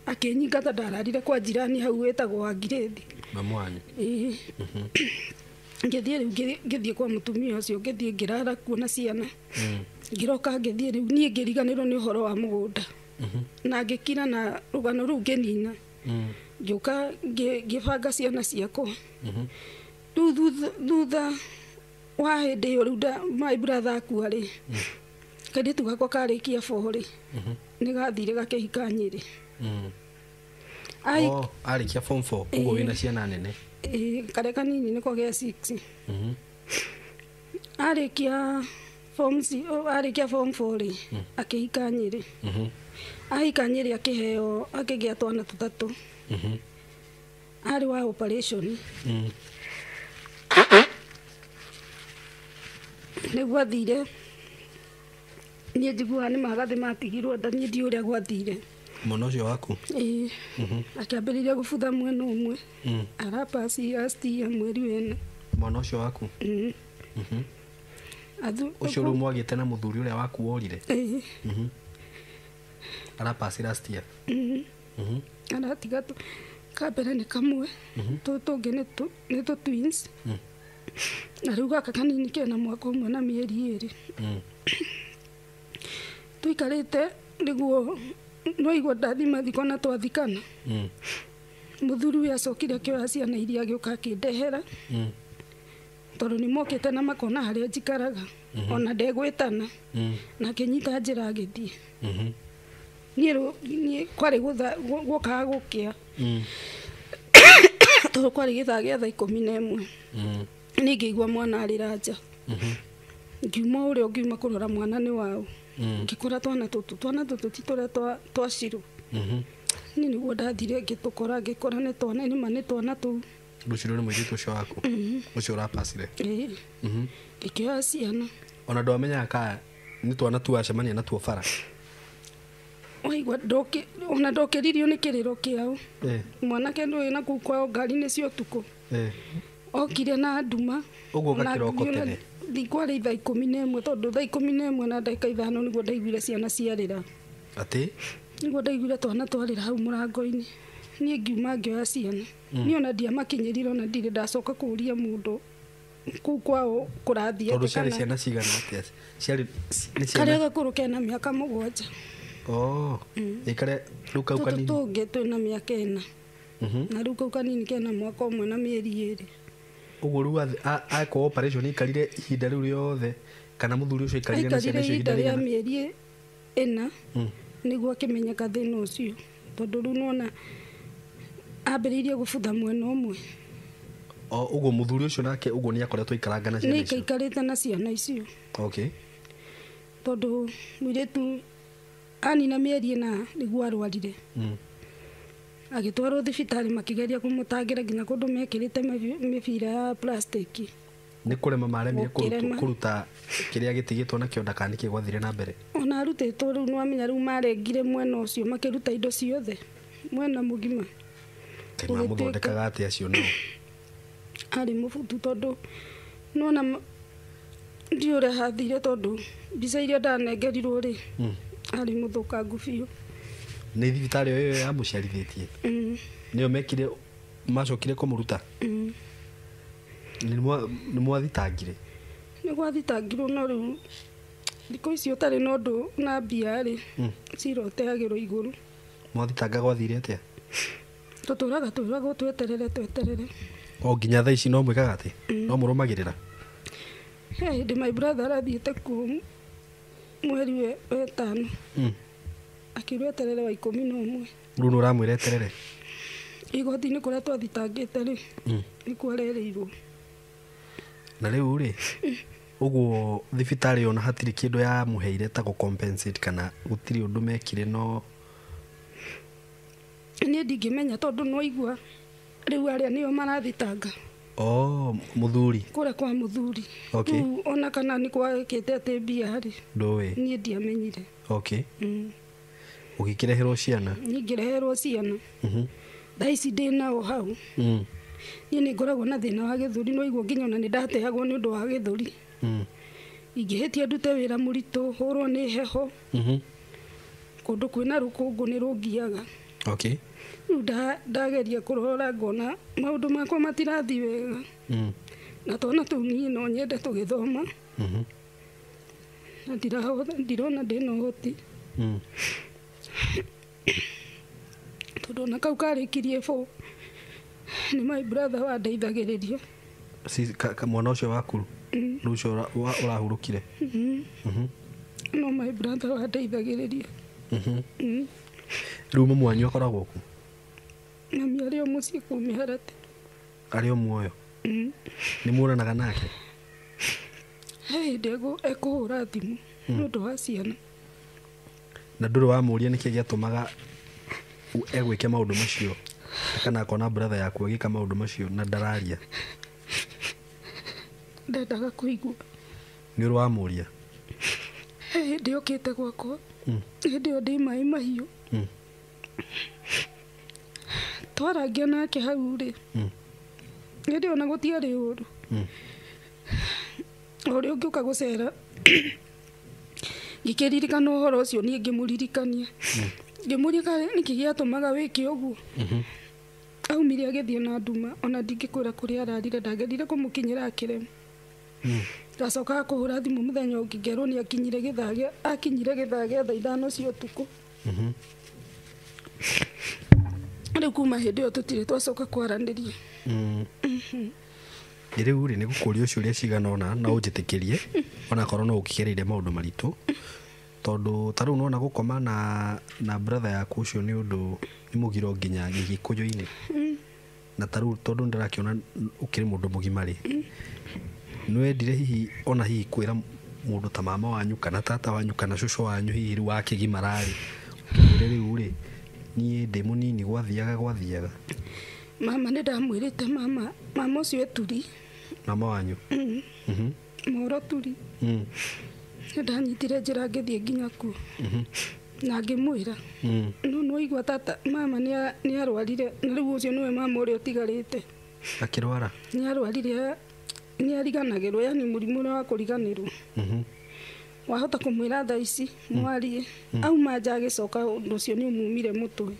Akĩnyingata ndararire kwa jirani hau wĩtagwo wa Ngirĩthi. Mamu wanyu? Ĩĩ. Ngĩthiĩ rĩu ngĩthiĩ kwa mũtumia ũcio ngĩthiĩ ngĩrara kuo na ciana. Ngĩroka ngĩthiĩ rĩu niĩ ngĩriganĩrwo nĩ ũhoro wa mũgũnda. Na ngĩkira na rũgano rũu ngĩnina. Ngĩũka ngĩbanga ciana ciakwa. Rĩu thutha wa hĩndĩ ĩyo rĩu my brother akua rĩ, kairĩtu gakwa karĩkia 4 rĩ, nĩ gathire gakĩhika Nyĩrĩ. Arĩkia form 4 ũguo wĩna ciana nene. Karĩa kanini nĩko gĩa 6. Arĩkia form 4 rĩ, akĩhika Nyĩrĩ. Ahika Nyĩrĩ akĩheo akĩgĩa twana tũtatũ. Arĩ wa operation. Nĩguo athire niĩ njiguaga nĩ magathĩ matigirwo nda, niĩ ndiũĩ ũrĩa gwathire. Mwana ũcio waku? Ĩĩ. Akĩambĩrĩria gũbutha mwena ũmwe. Arapasi last year mweri wena. Mwana ũcio waku? Ũcio rĩu mwagĩte na mũthuri ũrĩa waku worire? Ĩĩ. Arapasi last year? Aratiga kambere nĩ kamwe, tũtũ tũngĩ nĩ tũ twins. Na rĩu gaka kanini kena mwaka ũmwe na mĩeri 2. Tũikarĩte nĩguo no igua ndathi mathiko na twathikana. Mũthuri ũyũ acokire akĩoya ciana iria agĩũka akĩndehera. Tondũ nĩ mokĩte na makona harĩa njikaraga. Ona ndegwĩtana. Na akĩnyita njĩra agĩthiĩ. Niĩ kwarĩ guokaga gũkĩa. Tondũ kwarĩ gĩthaa gĩa thaa 11. Niĩ ngĩigua mwana arĩra nja. Ngiuma ũrĩa ũngiuma kũrora mwana nĩ waũ. Ngĩkora twana tũtũ ti tũrĩa twa Shiro. Niĩ nĩguo ndathire ngĩtũkora, ngĩkora nĩ twana, nĩma nĩ twana tũu. Rũciũ nĩ mũirĩtu ũcio waku? Ũcio ũrapacire? Ĩĩ. Ngĩkĩoya ciana. Ona ndwamenyaga kana nĩ twana tu wacemania natuo bara? Waigua ona ndokĩririo nĩ kĩrĩro kĩao. Mwanake ndũĩ na kũu kwao ngari-inĩ cia ũtukũ. Okire na nduma. Ũguo gakĩroko tene? Kwarĩ thaa 11 tondũ thaa 11 na ndagĩka 5 nĩguo ndaiguire ciana ciarĩra. Atĩ? Nĩguo ndaiguire twana twarĩra hau mũrango-inĩ. Niĩ ngiuma ngĩoya ciana. Niĩ ona ndiamakinyĩrire ona ndirĩ ndacoka kũũria mũndũ kũu kwao kũrathiĩ. Tondũ ciarĩ ciana cigana atĩa? Ciarĩ nĩ ciana? Karĩa gakũrũ kena mĩaka 7. Ĩkarĩa rĩu kau kanini? Tũtũ tũngĩ twĩna mĩaka 4. Na rĩu kau kanini kena mwaka ũmwe na mĩeri 2. Ũguo rĩu akwo operation ikarire ihinda rĩu rĩothe kana mũthuri ũcio aikarire na ciana icio ihinda rĩa mĩeri 4 nĩguo akĩmenyeka thĩna ũcio. Tondũ rĩu nĩwona ambĩrĩirie gũbutha mwena ũmwe. Ũguo mũthuri ũcio nake ũguo nĩ akoretwo aikaranga na ciana icio? Nĩ aikarĩte na ciana icio. Okay. Tondũ mũirĩtu anina mĩeri 4 nĩguo arwarire. Agĩtwarwo thibitarĩ makĩgeria kũmũtangĩra nginya kũndũ mekĩrĩte mĩbira ya plastiki. Nĩ kũrema maremire kũruta kĩrĩa gĩtigĩtwo nakĩo ndakana nĩkĩ gwathire na mbere? Ona arutĩtwo rĩu nĩwamenya rĩu marengire mwena ũcio makĩruta indo ciothe mwena mũgima. Kaĩ mamũthondekaga atĩa acio nao? Arĩ mũbutu tondũ nĩwona ndiũĩ ũrĩa hathire tondũ mbica iria ndanengerirwo rĩ, arĩ mũthũkangu biũ. Nĩ thibitarĩ ĩyo yamũciarithĩtie? Nĩyo mekire macokire kũmũruta? Nĩ mwathitangire? Nĩ gwathitangirwo no rĩu thikũ ici ũtarĩ na ũndũ na mbia rĩ, cira ũteagĩrwo igũrũ. Mwathitanga gwathire atĩa? Tũtũraga twĩragwo tweterere tweterere. O nginya thaa ici no mwĩkaga atĩ? No mũrũmagĩrĩra? He hĩndĩ my brother arathiĩte kuo mweri wa 5. Akĩrwo eterere wa 11. Rĩu nĩ ũramwĩra eterere? Igoti-inĩ kũrĩa twathitangĩte rĩ, nĩkuo arereirwo. Na rĩu rĩ, ũguo thibitarĩ ona hatirĩ kĩndũ yamũheire ta gũ-compensate kana gũtirĩ ũndũ mekire no? Niĩ ndingĩmenya tondũ nĩwaigua rĩu arĩa nĩo marathitanga. Mũthuri? Kũrĩa kwa mũthuri. Okay. Rĩu ona kana nĩ gwekĩte atĩ mbia rĩ, Ndũĩ. niĩ ndiamenyire. Okay. Ũgĩkĩreherwo ciana? Niĩ ngĩreherwo ciana. Thaa ici ndĩ nao hau. Niĩ nĩ ngoragwo na thĩna wa gĩthũri, no igua nginya ona nĩ ndateagwo nĩ ũndũ wa gĩthũri. Ingĩhĩtia ndute wĩra mũritũ, hũrwo nĩ heho. Kũndũ kwĩna rũkũngũ nĩ rũngiaga. Okay. Rĩu ndageria kũrora ngona maũndũ makwa matirathiĩ wega. Na twana tũu niĩ no nyende tũgĩthoma. Na ndirona ndĩna ũhoti. Tondũ ona kau karĩkirie 4 nĩ my brother wandeithagĩrĩria. Mwana ũcio waku nĩ ũcio ũrahurũkire? No my brother wandeithagĩrĩria. Rĩu mamu wanyu akoragwo kũ? Mami arĩ o mũciĩ kũu Mĩharatĩ. Arĩ o muoyo? Nĩ muonanaga nake? He hĩndĩ ekũhũra thimũ nĩ ũndũ wa ciana. Na ndũrĩ wamũria nĩkĩ gĩatũmaga egwĩke maũndũ macio, kana akona brother yaku agĩka maũndũ macio na ndararia? Ndendaga kũigua. Nĩ ũrĩ wamũria? He hĩndĩ okĩte gwakwa, hĩndĩ ĩyo ndĩ maĩ mahiũ. Twarangia nake hau rĩ, hĩndĩ ĩyo ona gũtiarĩ ũru. O ũrĩa ũngĩũka gũcera ngĩkĩririkana ũhoro ũcio, niĩ ngĩmũririkania. Ngĩmũria nĩkĩ gĩatũmaga wĩke ũguo. Aumire agĩthiĩ na nduma, ona ndingĩkwĩra kũrĩa ararire, ndagerire kũmũkinyĩra akĩrema. Ndacokaga kũhũra thimũ mũthenya ũngĩ ngerwo nĩ akinyire gĩthaa gĩa thaa 5 cia ũtukũ. Rĩu kuma hĩndĩ ĩyo tũtirĩ twacoka kwaranĩria. Rĩu rĩ, nĩ gũkũria ũcio ũrĩa cigana ũna na ũnjĩtĩkĩrie onakorwo no ũkĩgereire maũndũ maritũ, tondũ ta rĩu nĩwona gũkoma na brother yaku ũcio nĩ ũndũ nĩ mũgiro nginya gĩgĩkũyũ-inĩ. Na ta rĩu tondũ nĩndĩrakĩona ũkĩrĩ mũndũ mũgima rĩ, nĩwendire hihi ona hihi kwĩra mũndũ ta mama wanyu kana tata wanyu kana cũcũ wanyu hihi rĩu wakĩgimara rĩ, ũkĩmwĩre rĩu rĩ, niĩ ndĩ mũnini gwathiaga. Mama nĩ ndamwĩrĩte mama ũcio eturi. Mama wanyu? Moro turi. Nĩ ndanyitire njĩra ngĩthiĩ nginya kuo. Na ngĩmwĩra. No nĩwaigua tata mama nĩ arwarire, na rĩu ũcio nĩwe mama ũrĩa ũtigarĩte. Akĩrwara? Nĩ arwarire, nĩ ariganagĩrwo, yani mũrimũ ũrĩa wa kũriganĩrwo. Wahota kũmwĩra thaa ici mwarie, auma nja agĩcoka ũndũ ũcio nĩ ũmumire mũtwe.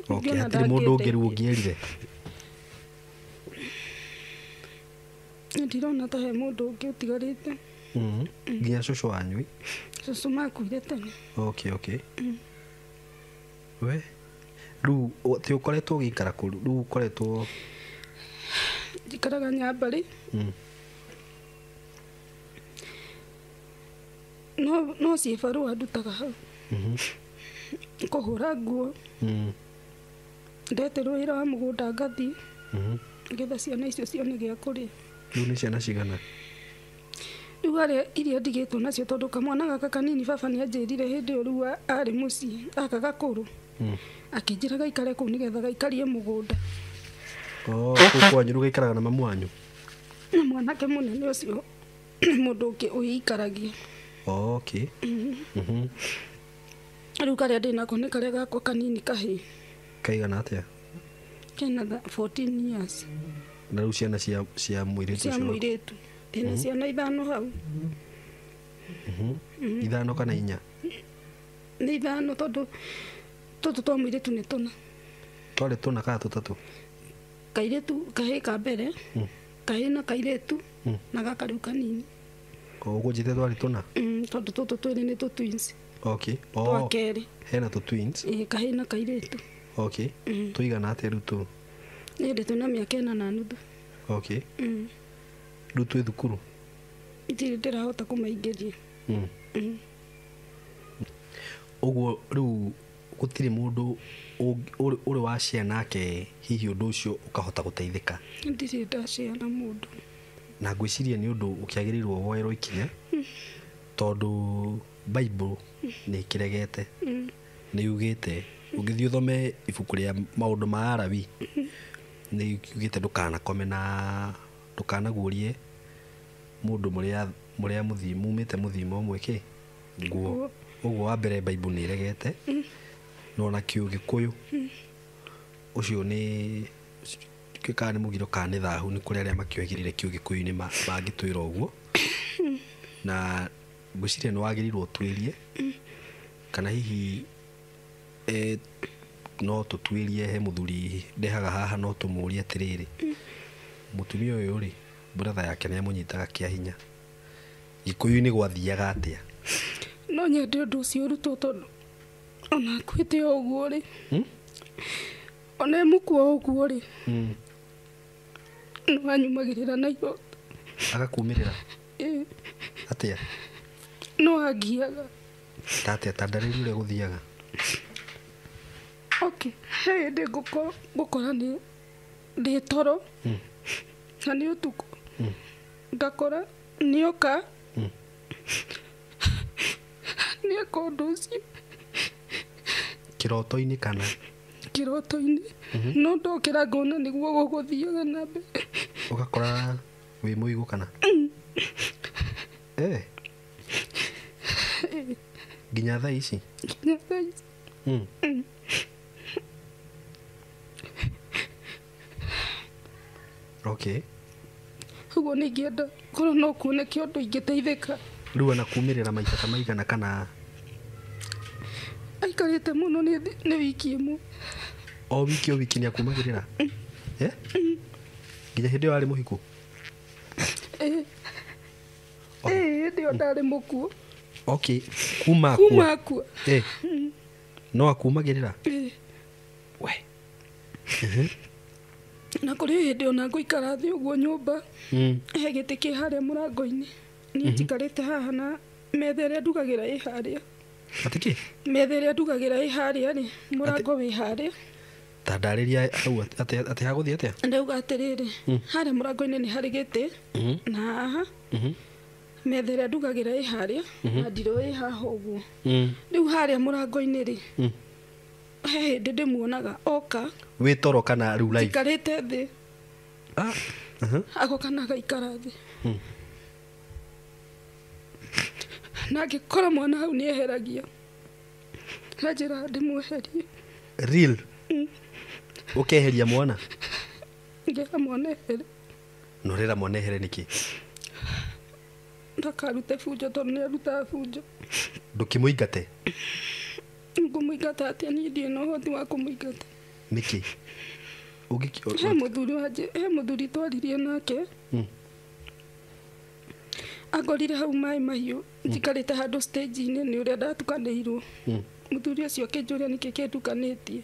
Okay, hatirĩ mũndũ ũngĩ rĩu ũngĩerire? Ndirona ta he mũndũ ũngĩ ũtigarĩte. Nginya cũcũ wanyu? Cũcũ makuire tene. Okay, okay. We rĩu ti ũkoretwo ũgĩikara kũ? Rĩu ũkoretwo? Njikaraga Nyambarĩ. No ciĩbarũa ndutaga hau. Kũhũra nguo. Ndeterwo wĩra wa mũgũnda ngathiĩ. Nĩgetha ciana icio cione gĩa kũrĩa. Rĩu nĩ ciana cigana? Rĩu arĩa iria ndigĩtwo nacio, tondũ kamwana gaka kanini baba nĩ anjĩrire hĩndĩ ĩyo rĩu arĩ mũciĩ, gaka gakũrũ. Akĩnjĩra gaikare kũu nĩgetha gaikarie mũgũnda. Kũu kwanyu rĩu gaikaraga na mamu wanyu? Na mwanake mũnene ũcio mũndũ ũngĩ ũikaragia. Okay. Rĩu karĩa ndĩ nako nĩ karĩa gakwa kanini kahĩĩ. Kaigana atĩa? Kena 14 years. Na rĩu ciana cia mũirĩtu ũcio? Cia mũirĩtu. Ndĩna ciana 5 hau. 5 kana 4? Nĩ 5 tondũ tũtũ twa mũirĩtu nĩ 4. Twarĩ 4 kana 3? Kairĩtu kahĩĩ ka mbere, kahĩĩ na kairĩtu, na gaka rĩu kanini. Ũguo njĩte twarĩ 4? Tondũ tũtũ twĩrĩ nĩ tũ twins. Okay. Twa kerĩ. Hena tũ twins? Ĩĩ, kahĩĩ na kairĩtu. Okay. Tũigana atĩa rĩu tũ? Nĩ ndĩ twĩna mĩaka 4.5. Okay. Rĩu twĩ thukuru? Ndirĩ ndĩrahota kũmaingĩria. Ũguo rĩu gũtirĩ mũndũ ũrĩ wacea nake hihi ũndũ ũcio ũkahota gũteithĩka? Ndirĩ ndacea na mũndũ. Na ngwĩciria nĩ ũndũ ũkĩagĩrĩirwo woerwo ikinya, tondũ Bible nĩ ĩkĩregete. Nĩ yugĩte ũngĩthiĩ ũthome ibuku rĩa maũndũ ma Arawi, nĩ yugĩte ndũkanakome na ndũkanaguũrie mũndũ mũrĩa mumĩte mũthimo ũmwe kĩ nguo. Ũguo wa mbere Bible nĩ ĩregete, no ona Gĩkũyũ ũcio nĩ kana nĩ mũgiro kana nĩ thahu, nĩ kũrĩ arĩa makĩohĩgĩrĩire Gĩkũyũ-inĩ mangĩtwĩra ũguo. Na ngwĩciria nĩ wagĩrĩirwo ũtuĩrie kana hihi no tũtuĩrie he mũthuri ndehaga haha, no tũmũrie atĩrĩrĩ, mũtumia ũyũ rĩ, brother yake nĩ amũnyitaga kĩa hinya, Gĩkũyũ-inĩ gwathiaga atĩa? No nyende ũndũ ũcio ũrutwo, tondũ Ona akuĩte o ũguo rĩ, ona e mũkuo o ũguo rĩ, no anyumagĩrĩra na iroto. Agakumĩrĩra? Ĩĩ. Atĩa? No angiaga. Ta atĩa? Ta ndarĩria ũrĩa gũthiaga. Okay, he hĩndĩ ngũkora nĩ ndĩ toro na nĩ ũtukũ, ngakora nĩoka nĩeka ũndũ ũcio. Kĩroto-inĩ kana? Kĩroto-inĩ. No ndokĩra ngona nĩguo gũgũthiaga na mbere. Ũgakora wĩ mũigũ kana? Eh. Nginya thaa ici? Nginya thaa ici. Okay. Ũguo nĩ ingĩenda korwo no kuoneke ũndũ ingĩteithĩka. Rĩu anakumĩrĩra maita ta maigana kana? Aikarĩte mũno nĩ wiki ĩmwe. O wiki o wiki nĩ akumagĩrĩra? Eh? Nginya hĩndĩ ĩyo arĩ mũhiku? Ĩĩ. Ĩĩ, hĩndĩ ĩyo ndarĩ mũkuo. Okay, kuma akua. Kuma akua. Eh. No akumagĩrĩra? Ĩĩ. We. Na kũrĩ hĩndĩ ona ngũikara thĩ ũguo nyũmba, he gĩtĩ kĩ harĩa mũrango-inĩ. Niĩ njikarĩte haha na metha ĩrĩa ndugagĩra ĩ harĩa. Atĩ kĩ? Metha ĩrĩa ndugagĩra ĩ harĩa rĩ, mũrango wĩ harĩa. Ta ndarĩria hau atĩ hagũthiĩ atĩa? Ndauga atĩrĩrĩ, harĩa mũrango-inĩ nĩ harĩ gĩtĩ, na haha metha ĩrĩa ndugagĩra ĩ harĩa, na ndirũ ĩ haha ũguo. Rĩu harĩa mũrango-inĩ rĩ, he hĩndĩ ndĩmuonaga oka. Wĩ toro kana rĩu live? Njikarĩte thĩ. Agoka na agaikara thĩ. Na angĩkora mwana hau nĩeheragia. Na njĩra ndĩmweherie. Real? Ũkeheria mwana? Ngera mwana ehere. Na ũrera mwana ehere nĩkĩ? Ndakarute bunjo tondũ nĩarutaga bunjo. Ndũkĩmũingate? Ngũmũingata atĩa? Niĩ ndirĩ na ũhoti wa kũmũingata. Nĩkĩ? He mũthuri he mũthuri twaririe nake. Angorire hau maĩ mahiũ, njikarĩte handũ stage-inĩ nĩ ũrĩa ndatukanĩirwo. Mũthuri ũcio akĩnjũria nĩkĩ kĩndukanĩtie.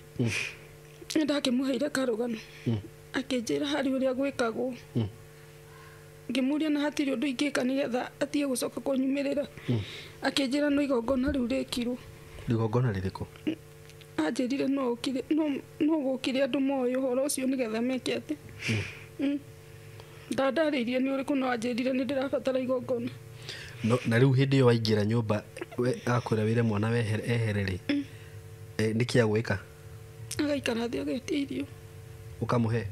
Nĩ ndakĩmũheire karũgano. Akĩnjĩra harĩ ũrĩa gwĩkagwo. Ngĩmũria na hatirĩ ũndũ ingĩka nĩgetha atige gũcoka kũnyumĩrĩra. Akĩnjĩra no igongona rĩu rĩkirwo. Igongona rĩrĩkũ? Anjĩrire no gũkire andũ moĩ ũhoro ũcio nĩgetha meke atĩ. Ndandarĩirie nĩ ũrĩkũ no anjĩrire nĩ ndĩrabatara igongona. No, na rĩu hĩndĩ ĩyo waingĩra nyũmba akwĩra wĩre mwana ehere rĩ, nĩkĩ agwĩka? Agaikara thĩ agetia irio. Ũkamũhe?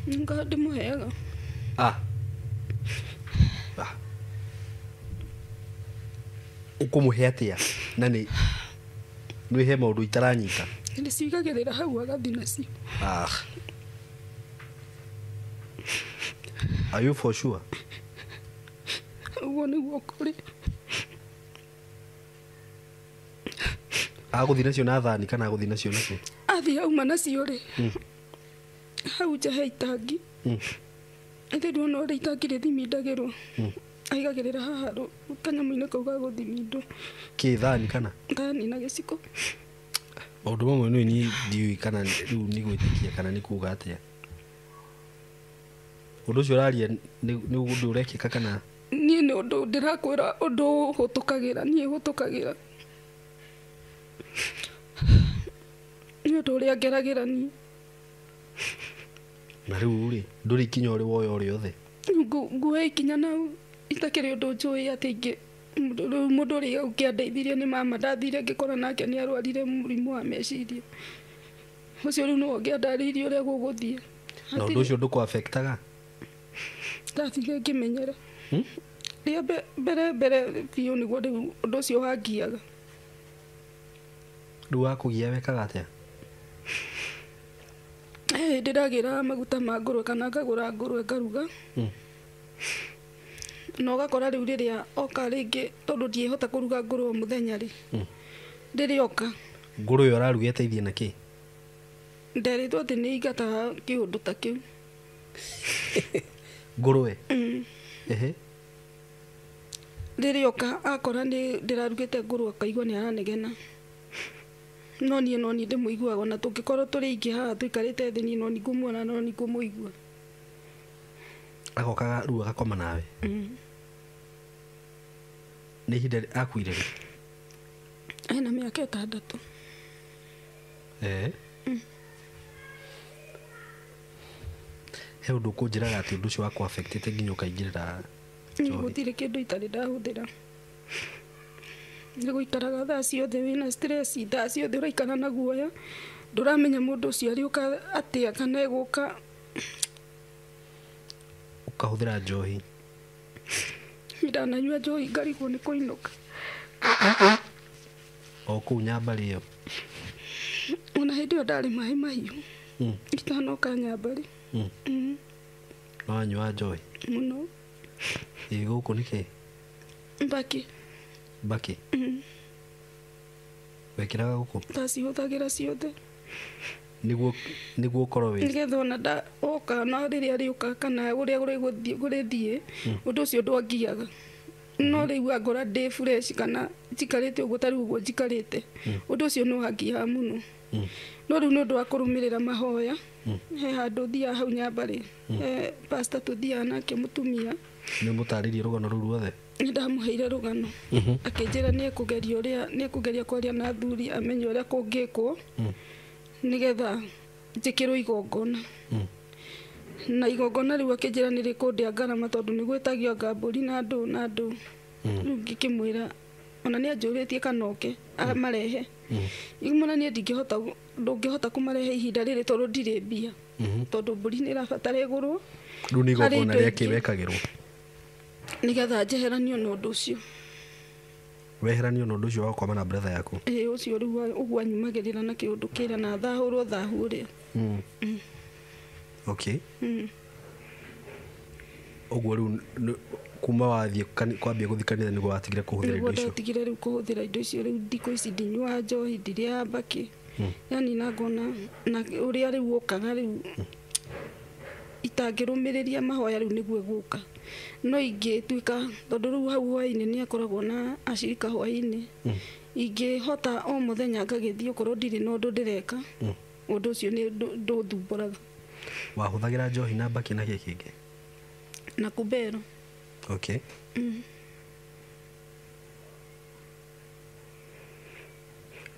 Ndĩmũheaga. Ũkũmũhe atĩa? Na nĩ he maũndũ itaranyita. Ndĩcigagĩrĩra hau agathiĩ nacio. Are you for sure? Ũguo nĩguo kũrĩ. Agũthiĩ nacio na thani kana agũthiĩ nacio nakĩ? Athiĩ auma nacio rĩ, hau nja he itangi. Ĩndĩ nduona ũrĩa itangi rĩthimindagĩrwo. Aigagĩrĩra haha kanyamũ-inĩ kau ga gũthimindwo. Kĩ, thani kana? Thani na gĩciko. Maũndũ mamwe nĩ niĩ ndiũĩ kana rĩu nĩ gwĩtĩkia kana nĩ kuga atĩa. Ũndũ ũcio ũraria nĩ ũndũ ũrekĩka kana? Niĩ nĩ ũndũ ndĩrakwĩra ũndũ hũtũkagĩra, niĩ hũtũkagĩra. Nĩ ũndũ ũrĩa ngeragĩra niĩ. Na rĩu rĩ, ndũrĩ ikinya ũrĩ woya o rĩothe? Nguoya ikinya na itakĩrĩ ũndũ njũĩ atĩ ingĩ rĩu mũndũ ũrĩa ũngĩandeithirie nĩ mama, ndathire ngĩkora nake nĩ arwarire mũrimũ wa meciria. Ũcio rĩu nĩwe ũngĩandarĩirie ũrĩa gũgũthiĩ. Na ũndũ ũcio ndũkũ-affectaga? Ndathire ngĩmenyera. Rĩa mbere mbere biũ nĩguo rĩu ũndũ ũcio wangiaga. Rĩu wakũgia wekaga atĩa? Ndĩragĩra maguta ma ngũrwe kana ngagũra ngũrwe ngaruga. Na ũgakora rĩu rĩrĩa oka rĩngĩ tondũ ndiĩhota kũruga ngũrwe o mũthenya rĩ, rĩrĩa oka. Ngũrwe ĩyo ũraruga ĩteithie na kĩ? Nderĩtwo atĩ nĩ ingataga kĩũndũ ta kĩu. Ngũrwe? Ehe. Rĩrĩa oka akora nĩ ndĩrarugĩte ngũrwe akaigua nĩ aranegena. No niĩ no niĩ ndĩmũiguaga ona tũngĩkorwo tũrĩ aingĩ haha tũikarĩte thĩ niĩ no niĩ ngũmuona no niĩ ngũmũigua. Agokaga rĩu agakoma nawe? Nĩ ihinda akuire rĩ? Ena mĩaka 6. He ũndũ ũkũnjĩraga atĩ ũndũ ũcio wakũ affectĩte nginya ũkaingĩrĩra njohi? Gũtirĩ kĩndũ itarĩ ndahũthĩra. Nĩ gũikaraga thaa ciothe wĩna stress, thaa ciothe ũraikara na guoya, ndũramenya mũndũ ũcio arĩũka atĩa kana egũka. Ũkahũthĩra njohi? Ndananyua njohi ngarigwo nĩ kũinũka. O kũu Nyambarĩ ĩyo? Ona hĩndĩ ĩyo ndarĩ maĩ mahiũ. Itanoka Nyambarĩ. No wanyua njohi? Mũno. Ĩ gũkũ nĩ kĩ? Mbakĩ. Mbakĩ? Wekĩraga gũkũ? Ndacihũthagĩra ciothe. Nĩguo ũkorwo wĩ nĩgetha ona oka na rĩrĩa rĩũka kana ũrĩa gũrĩthiĩ ũndũ ũcio ndwangiaga. No rĩu angora ndĩ fresh kana njikarĩte ũguo ta rĩu ũguo njikarĩte, ũndũ ũcio nĩ wangiaga mũno. No rĩu nĩ ũndũ wa kũrũmĩrĩra mahoya, he handũ thiaga hau Nyambarĩ, he pastor tũthiaga nake mũtumia. Nĩ ũmũtarĩirie rũgano rũu ruothe? Nĩ ndamũheire rũgano. Akĩnjĩra nĩ ekũgeria ũrĩa nĩ ekũgeria kwaria na athuri amenye ũrĩa kũngĩkwo nĩgetha njĩkĩrwo igongona. Na igongona rĩu akĩnjĩra nĩ rĩkũndĩa ngarama tondũ nĩ gwĩtagio anga mbũri na andũ na andũ. Rĩu ngĩkĩmwĩra ona nĩ anjũrĩtie kana oke amarehe. Ngĩmwĩra niĩ ndingĩhota, ndũngĩhota kũmarehe ihinda rĩrĩ tondũ ndirĩ mbia. Tondũ mbũri nĩ ĩrabatara ĩgũrwo. Rĩu nĩ Harĩ igongona indo rĩa kĩ ingĩ. wekagĩrwo? Nĩgetha njeheranio na ũndũ ũcio. Weheranio na ũndũ ũcio wa gũkoma na brother yaku? Ĩĩ, ũcio rĩu ũguo anyumagĩrĩra na kĩũndũ kĩrĩa na thahũrwo thahu ũrĩa. Okay. Ũguo rĩu kuma wathiĩ kwambia gũthiĩ kanitha nĩguo watigire kũhũthĩra Nĩguo indo icio? ndatigire rĩu kũhũthĩra indo icio. Rĩu thikũ ici ndinyuaga njohi, ndirĩaga mbakĩ. Yani na ngona na ũrĩa rĩu ũkaga rĩu itangĩrũmĩrĩria mahoya rĩu nĩguo ĩgũka. No ingĩtuĩka tondũ rĩu hau hwaĩ-inĩ nĩ akoragwo na acirika hwaĩ-inĩ. Ingĩhota o mũthenya ngagĩthiĩ okorwo ndirĩ na ũndũ ndĩreka, ũndũ ũcio nĩ ndũthumbũraga. Wahũthagĩra njohi na mbakĩ na kĩ kĩngĩ? Na kumbero. Okay.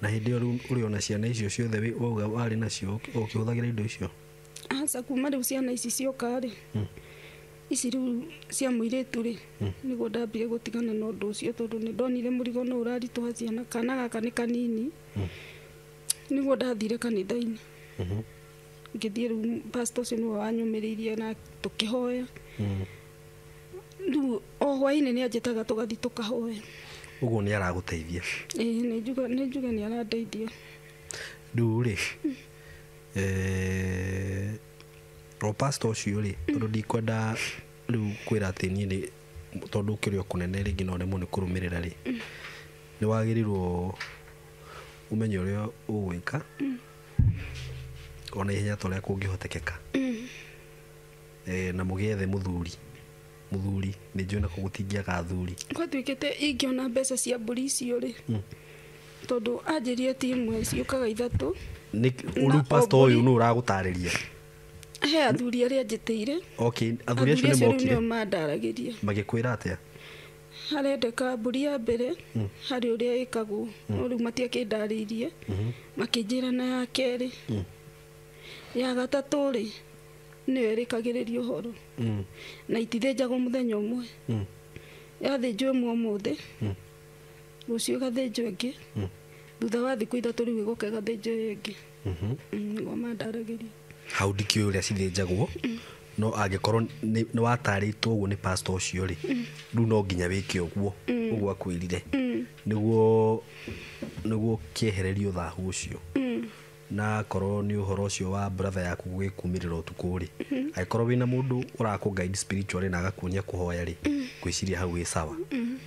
Na hĩndĩ ĩyo rĩu ũrĩ ona ciana icio ciothe wauga warĩ nacio ũkĩhũthagĩra indo icio? Aca, kuma rĩu ciana ici cioka rĩ, ici rĩu cia mũirĩtu rĩ, nĩguo ndambire gũtigana na ũndũ ũcio tondũ nĩ ndonire mũrigo no ũraritũha ciana, kana gaka nĩ kanini. Nĩguo ndathire kanitha-inĩ. Ngĩthiĩ rĩu pastor ũcio nĩwe wanyũmĩrĩirie na tũkĩhoya. Rĩu o hwaĩ-inĩ nĩ anjĩtaga tũgathiĩ tũkahoya. Ũguo nĩ aragũteithia? Ĩĩ, nĩ njuge nĩ arandeithia. Rĩu rĩ, o pastor ũcio rĩ, tondũ ndikwenda rĩu kwĩra atĩ niĩ nĩ tondũ ũkĩrĩ o kũnene rĩngĩ no ũremwo nĩ kũrũmĩrĩra rĩ, nĩ wagĩrĩirwo ũmenye ũrĩa ũgwĩka ona ihenya ta ũrĩa kũngĩhotekeka. Na mũgĩethe mũthuri. Mũthuri nĩ njũĩ nakũu gũtingĩaga athuri. Gwatuĩkĩte ingĩona mbeca cia mbũri icio rĩ, tondũ anjĩrire ti ĩmwe ciũkaga 3. Nĩ rĩu pastor ũyũ nũ ũragũtarĩria? He athuri arĩa anjĩtĩire. Okay, athuri acio nĩ Athuri acio rĩu mokire? nĩo mandaragĩria. Magĩkwĩra atĩa? Harendeka mbũri ya mbere harĩ ũrĩa ĩkagwo, no rĩu matiakĩndarĩirie. Makĩnjĩra na ya kerĩ. Ya gatatũ rĩ, nĩyo ĩrĩkagĩrĩria ũhoro. Na itithĩnjagwo mũthenya ũmwe. Yathĩnjwo ĩmwe ũmũthĩ, rũciũ ĩgathĩnjwo ĩngĩ, thutha wa thikũ 3 rĩu ĩgoka ĩgathĩnjwo ĩyo ĩngĩ. Nĩguo mandaragĩria. Hau ndikĩũĩ ũrĩa cithĩnjagwo, no angĩkorwo nĩ watarĩtwo ũguo nĩ pastor ũcio rĩ, rĩu no nginya wĩke ũguo, ũguo akwĩrire. Nĩguo kĩehererio thahu ũcio. Na akorwo nĩ ũhoro ũcio wa brother yaku gwĩkumĩrĩra ũtukũ rĩ, angĩkorwo wĩna mũndũ ũrakũ guide spiritually na agakuonia kũhoya rĩ, ngwĩciria hau wĩ sawa.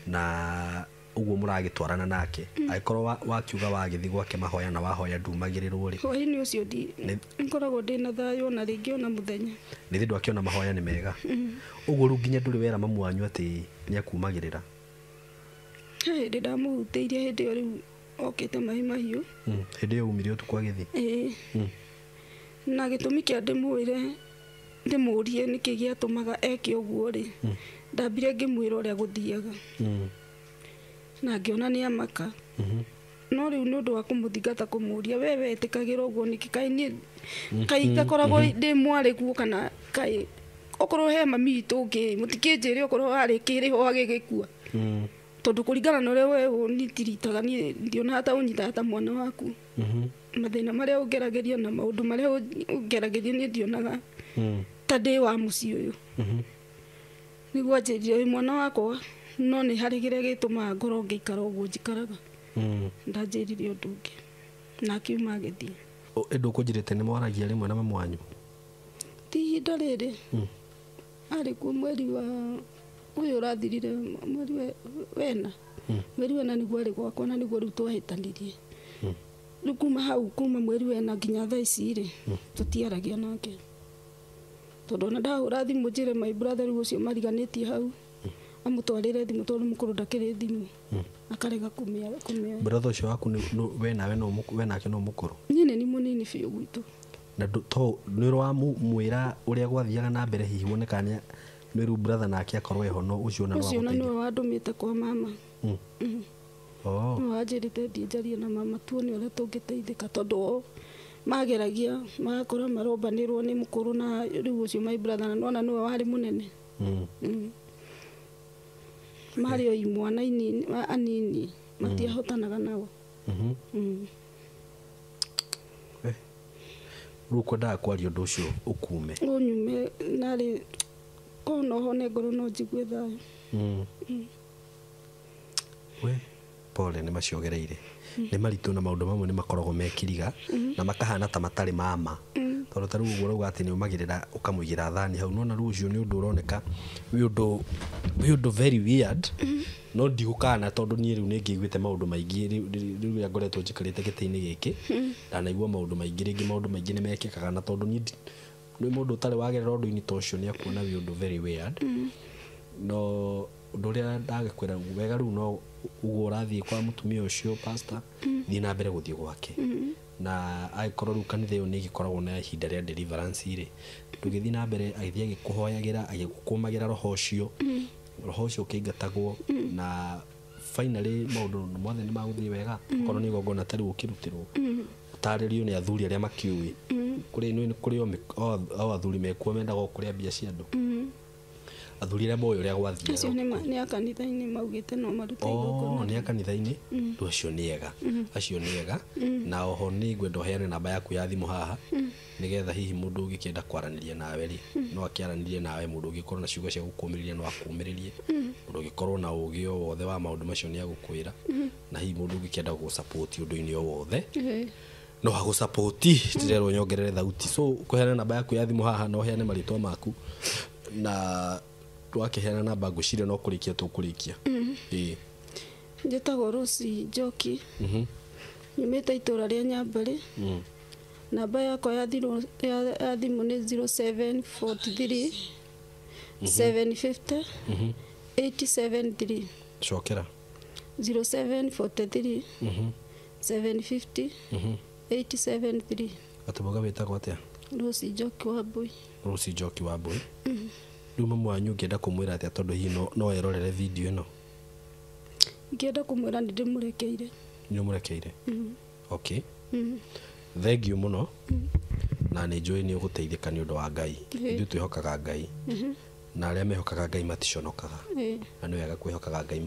Na ũguo mũragĩtwarana nake, angĩkorwo wakiuga wagĩthiĩ gwake mahoya na wahoya ndumagĩrĩrwo rĩ, Hwaĩ-inĩ ũcio ngoragwo ndĩna thayũ ona rĩngĩ ona mũthenya. Nĩ thĩ ndwakĩona mahoya nĩ mega. Ũguo rĩu nginya ndũrĩ wera mamu wanyu atĩ nĩ akumagĩrĩra? He hĩndĩ ndamũhutĩirie hĩndĩ ĩyo rĩu Okĩte maĩ mahiũ. Hĩndĩ ĩyo umire ũtukũ agĩthiĩ. Ĩĩ. Na gĩtũmi kĩa ndĩmwĩre ndĩmũrie nĩkĩ gĩatũmaga eke ũguo rĩ, ndambire ngĩmwĩra ũrĩa gũthiaga. Na ngĩona nĩ amaka. No rĩu nĩ ũndũ wa kũmũthingata kũmũria we wetĩkagĩra ũguo nĩkĩ, kaĩ niĩ kaĩ itakoragwo ndĩ mwarĩ kuo, kana kaĩ okorwo he mami witũ ũngĩ mũtikĩnjĩre okorwo harĩ kĩrĩ ho agĩgĩkua. Tondũ kũringana na ũrĩa we ũnitiritaga niĩ ndionaga ta ũnyitaga ta mwana waku. Mathĩna marĩa ũngeragĩria na maũndũ marĩa ũngeragĩria niĩ ndionaga ta ndĩ wa mũciĩ ũyũ. Nĩguo anjĩrire wĩ mwana wakwa, no nĩ harĩ kĩrĩa gĩtũmaga ngorwo ngĩikara ũguo njikaraga. Ndanjĩrire ũndũ ũngĩ na akiuma agĩthiĩ. Ĩndũ ũkũnjĩrĩte nĩ mwaragia rĩmwe na mamu wanyu? Ti ihinda rĩrĩ. Arĩ kuo mweri wa ũyũ ũrathirire, mweri wena. Mweri wena nĩguo arĩ gwakwa na nĩguo rĩu twahĩtanirie. Rĩu kuma hau, kuma mweri wena nginya thaa ici rĩ, tũtiaragia nake. Tondũ ona ndahũra thimũ njĩre my brother rĩu ũcio mariganĩtie hau, amũtwarĩre thimũ tondũ mũkũrũ ndakĩrĩ thimũ. Akarega kũmĩoya. Brother ũcio waku we nawe we nake no mũkũrũ? Niĩ nĩ mũnini biũ gwitũ. Na to nĩ ũramwĩra ũrĩa gwathiaga na mbere hihi wone kana nĩ rĩu brother nake akorwo eho, no ũcio ona no Ũcio ona agũteithie? nĩwe wandũmĩte kwa mama. Nĩwe wanjĩrĩte thiĩ njarie na mama tuone ũrĩa tũngĩteithĩka, tondũ o mageragia magakorwo marombanĩrwo nĩ mũkũrũ na rĩu ũcio my brother, na nĩwona nĩwe warĩ mũnene. Marĩ o imwana anini matiahotanaga nao. Rĩu kwendaga kwaria ũndũ ũcio ũkume? Ũnyume narĩ korwo no hone ngoro no njigue thayũ. We pole, nĩ maciongereire. Nĩ maritũ na maũndũ mamwe nĩ makoragwo mekiriga na makahana ta matarĩ mama. Tondũ ta rĩu ũguo ũrauga atĩ nĩ ũmagĩrĩra ũkamũigĩra thani hau, nona rĩu ũcio nĩ ũndũ ũroneka wĩ ũndũ very weird. No ndigũkana tondũ niĩ rĩu nĩ ngĩiguĩte maũndũ maingĩ rĩu rĩrĩa ngoretwo njikarĩte gĩtĩ-inĩ gĩkĩ, ndanaigua maũndũ maingĩ, rĩngĩ maũndũ maingĩ nĩ mekĩkaga, na tondũ niĩ nĩ mũndũ ũtarĩ wagerera ũndũ-inĩ ta ũcio nĩ akuona wĩ ũndũ very weird. No ũndũ ũrĩa ndagĩkwĩra wega rĩu no ũguo ũrathiĩ kwa mũtumia ũcio pastor, thiĩ na mbere gũthiĩ gwake. Na angĩkorwo rĩu kanitha ĩyo nĩ ĩgĩkoragwo na ihinda rĩa deliverance rĩ, ndũgĩthiĩ na mbere agĩthiĩ agĩkũhoyagĩra, agĩgũkũmagĩra roho ũcio, roho ũcio ũkĩingatagwo, na finally maũndũ mothe nĩ magũthiĩ wega. Okorwo nĩ igongona ta rĩu ũkĩrutĩrwo, ũtarĩrio nĩ athuri arĩa makĩũĩ. Kũrĩ nĩ kũrĩ o athuri mekuo mendaga o kũrĩa mbia cia andũ. Athuri arĩa moĩ ũrĩa gwathiaga. Acio nĩ a kanitha-inĩ maugĩte no marute igongona. Nĩ a kanitha-inĩ? Rĩu acio nĩ ega. Acio nĩ ega. Na oho nĩ ngwenda ũheane namba yaku ya thimũ haha, nĩgetha hihi mũndũ ũngĩkĩenda kwaranĩria nawe rĩ, no akĩaranĩrie nawe, mũndũ ũngĩkorwo na ciugo cia gũkũmĩrĩria no akũmĩrĩrie, mũndũ ũngĩkorwo na ũgĩ o wothe wa maũndũ macio nĩ agũkwĩra, na hihi mũndũ ũngĩkĩenda gũgũsupport ũndũ-inĩ o wothe no agũsupport. Ndĩrerwo nyongerere thauti. So kũheana namba yaku ya thimũ haha na ũheane marĩtwa maku, na twakĩheana namba ngwĩciria no kũrĩkia tũkũrĩkia. Ĩĩ. Njĩtagwo Rose Njoki. Nyumĩte itũra rĩa Nyambarĩ. Namba yakwa ya thimũ nĩ 0743 750 873. Cokera. 0743 750 873. Atĩ wĩtagwo atĩa? Rose Njoki wa Mbui. Rose Njoki wa Mbui. Rĩu mamu wanyu ũngĩenda kũmwĩra atĩa, tondũ hihi no erorere video ĩno? Ingĩenda kũmwĩra nĩ ndĩmũrekeire. Nĩ ũmũrekeire? Okay. Thank you mũno. Na nĩ njũĩ nĩ ũgũteithĩka nĩ ũndũ wa Ngai. Ithuĩ twĩhokaga Ngai. Na arĩa mehokaga Ngai maticonokaga. Na nĩ wega kwĩhokaga Ngai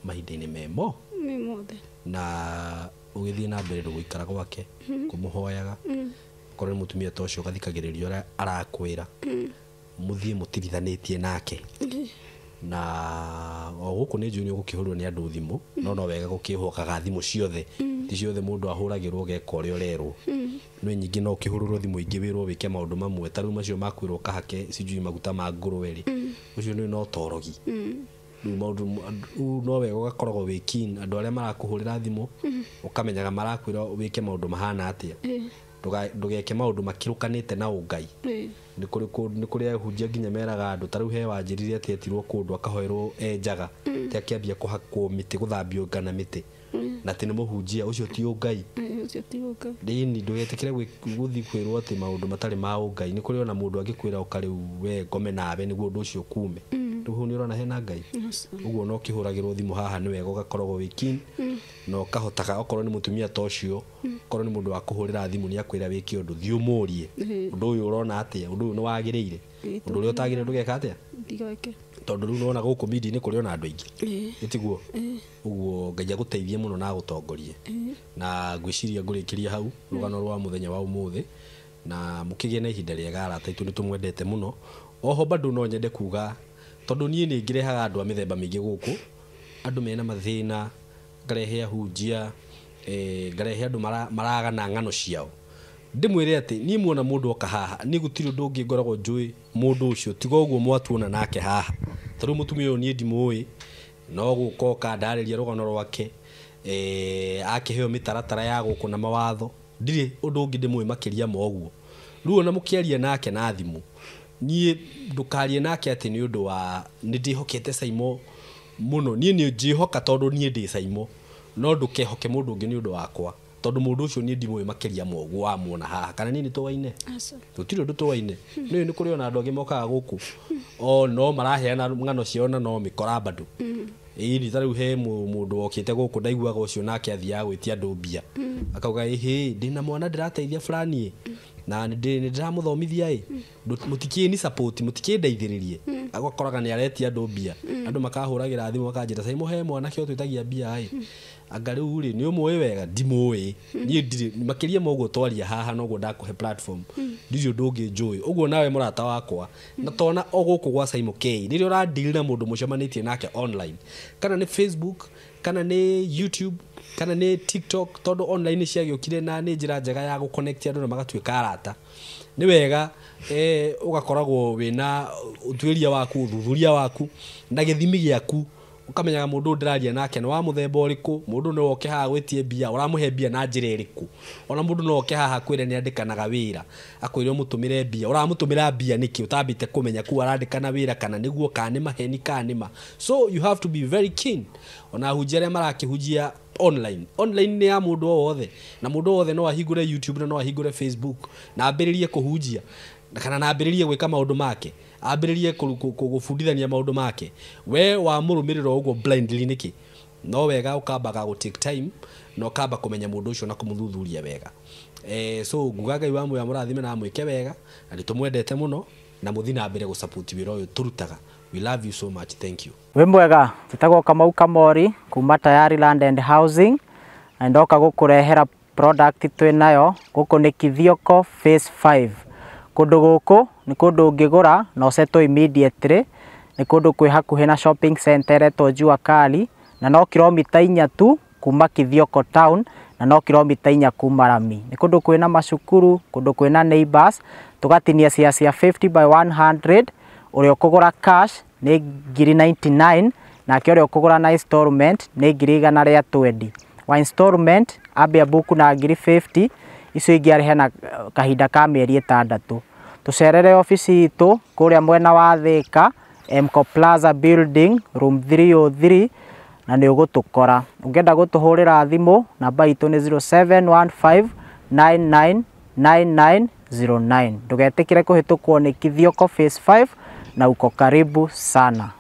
mahinda-inĩ memo. Me mothe. Na ũgĩthiĩ na mbere gũikara gwake, kũmũhoyaga. Okorwo nĩ mũtumia ta ũcio ũgathikagĩrĩria ũrĩa arakwĩra. Mũthiĩ mũtirithanĩtie nake. Na o gũkũ nĩ njũĩ nĩ ũgũkĩhũrwo nĩ andũ thimũ, no no wega gũkĩhokaga thimũ ciothe. Ti ciothe mũndũ ahũragĩrwo geka ũrĩa ũrerwo. No nyingĩ no ũkĩhũrĩrwo thimũ ingĩ wĩrwo wĩke maũndũ mamwe, ta rĩu macio makwĩrwo ũkahake sijui maguta ma ngũrwe rĩ, ũcio nĩ no torogi. Rĩu maũndũ no wega ũgakoragwo wĩ keen, andũ arĩa marakũhũrĩra thimũ ũkamenyaga marakwĩra wĩke maũndũ mahana atĩa. Ndũgeke maũndũ makĩrũkanĩte na ũngai. Nĩ kũrĩ ahunjia nginya meraga andũ, ta rĩu he wanjĩrire atĩ etirwo kũndũ akahoerwo enjaga, atĩ akĩambia kũhakwo mĩtĩ, gũthambio ngana mĩtĩ. Na atĩ nĩ mũhunjia ũcio ti ũngai. Ũcio ti ũngai. Ĩni ndũgetĩkĩre gũthiĩ kwĩrwo atĩ maũndũ matarĩ ma ũngai. Nĩ kũrĩ ona mũndũ angĩkwĩra ũka rĩu we ngome nawe nĩguo ũndũ ũcio kume. Rĩu hau nĩ ũrona hena Ngai. Ũguo no ũkĩhũragĩrwo thimũ haha nĩ wega ũgakoragwo wĩ keen na ũkahotaga okorwo nĩ mũtumia ta ũcio, okorwo nĩ mũndũ wa kũhũrĩra thimũ nĩ akwĩra wĩke ũndũ, thiĩ ũmũrie ũndũ ũyũ ũrona atĩa, ũndũ ũyũ nĩ wagĩrĩire, ũndũ ũrĩa ũtagĩrĩire ndũgeka atĩa. Ndigeke. Tondũ rĩu nĩwona gũkũ media-inĩ kũrĩ ona andũ aingĩ. Ĩtiguo? Ũguo Ngai agũteithie mũno na agũtongorie. Na ngwĩciria ngũrĩkĩria hau rũgano rwa mũthenya wa ũmũthĩ, na mũkĩgĩe na ihinda rĩega arata aitũ, nĩ tũmwendete mũno. Oho bado no nyende kuga tondũ niĩ nĩ ngĩrehaga andũ a mĩthemba mĩingĩ gũkũ, andũ mena mathĩna, ngarehe ahunjia, ngarehe andũ maragana ng'ano ciao. Ndĩmwĩre atĩ niĩ muona mũndũ oka haha, niĩ gũtirĩ ũndũ ũngĩ ngoragwo njũĩ mũndũ ũcio tiga ũguo mwatuona nake haha. Tondũ mũtumia ũyũ niĩ ndimũĩ, no gũka oka ndarĩria rũgano rwake, akĩheo mĩtaratara ya gũkũ na mawatho, ndirĩ ũndũ ũngĩ ndĩmũĩ makĩria ma ũguo. Rĩu ona mũkĩaria nake na thimũ, niĩ ndũkarie nake atĩ nĩ ũndũ wa nĩ ndĩhokete Saimo mũno. Niĩ nĩ njĩhoka tondũ niĩ ndĩ Saimo, no ndũkehoke mũndũ ũngĩ nĩ ũndũ wakwa, tondũ mũndũ ũcio niĩ ndimũĩ makĩria ma ũguo wamuona haha. Kana niĩ nĩ tũwaine? Gũtirĩ ũndũ tũwaine. Nĩũĩ nĩ kũrĩ ona andũ angĩ mokaga gũkũ o no maraheana ng'ano ciao na no mĩkora bado. Ĩni ta rĩu he mũndũ wokĩte gũkũ ndaiguaga ũcio nake athiaga gwĩtia andũ mbia, akauga ĩhĩ ndĩna mwana ndĩrateithia fulani na nĩ ndĩramũthomithia ĩ, mũtikĩni support, mũtikĩndeithĩrĩrie. Agakoraga nĩ aretia andũ mbia, andũ makahũragĩra thimũ makanjĩra Saimo he mwanake ũyũ twĩtagia mbia ĩ, anga rĩu rĩ nĩ ũmũĩ wega? Ndimũĩ niĩ, ndirĩ makĩria ma ũguo twaria haha noguo ndakũhe platform, ndirĩ ũndũ ũngĩ njũĩ. Ũguo nawe mũrata wakwa, na tona o gũkũ gwa Saimo K, rĩrĩa ũradeal na mũndũ mũcemanĩtie nake online, kana nĩ Facebook, kana nĩ YouTube, kana nĩ TikTok, tondũ online ciagĩũkire na nĩ njĩra njega ya gũconnect andũ na magatuĩka arata. Nĩ wega ũgakoragwo wĩna ũtuĩria waku, ũthuthuria waku na gĩthimi gĩaku, ũkamenyaga mũndũ ũyũ ndĩraria nake nĩ wa mũthemba ũrĩkũ, mũndũ no oke haha gwĩtie mbia, ũramũhe mbia na njĩra ĩrĩkũ. Ona mũndũ no oke haha akwĩre nĩ andĩkanaga wĩra, akwĩre ũmũtũmĩre mbia, ũramũtũmĩra mbia nĩkĩ ũtambĩte kũmenya kũu arandĩkana wĩra kana nĩguo, kana nĩ maheni, kana nĩ ma. So you have to be very keen. Ona ahunjia arĩa marakĩhunjia online, online nĩ ya mũndũ o wothe, na mũndũ o wothe no ahingũre YouTube na no ahingũre Facebook na ambĩrĩrie kũhunjia kana na ambĩrĩrie gwĩka maũndũ make, ambĩrĩrie gũbundithania maũndũ make. We wamũrũmĩrĩra ũguo blindly nĩkĩ? No wega ũkambaga gũ take time na ũkamba kũmenya mũndũ ũcio na kũmũthuthuria wega. So nguga Ngai wa muoyo amũrathime na amwĩke wega, na nĩ tũmwendete mũno na mũthiĩ na mbere gũsupport wĩra ũyũ tũrutaga. We love you so much. Thank you. Wĩ mwega, njĩtagwo Kamau Kamori kuma Tayari Land and Housing, na ndoka gũkũrehera product twĩ nayo gũkũ nĩ Kithioko Phase 5. Kũndũ gũkũ nĩ kũndũ ũngĩgũra na ũsettle immediately, nĩ kũndũ kwĩ hakuhĩ na shopping center ĩretwo Jua Kali, na no kilomita 4 tu kuma Kithioko town, na no kilomita 4 kuma Rami. Nĩ kũndũ kwĩna macukuru, kũndũ kwĩna neighbors, tũgatinia cia cia 50 by 100, ũrĩa ũkũgũra cash nĩ ngiri 99, nake ũrĩa ũkũgũra na installment nĩ ngiri igana rĩa 20. Wa installment ambia buku na ngiri 50, icio ingĩ arĩhe na kahinda ka mĩeri 6. Tũcerere obici itũ kũrĩa mwena wa Thika, Mco Plaza Building, room 303, na nĩ ũgũtũkora. Ũngĩenda gũtũhũrĩra thimũ, namba itũ nĩ 0715999909. Ndũgetĩkĩre kũhĩtũkwo nĩ Kithioko Phase 5 na uko karibu sana.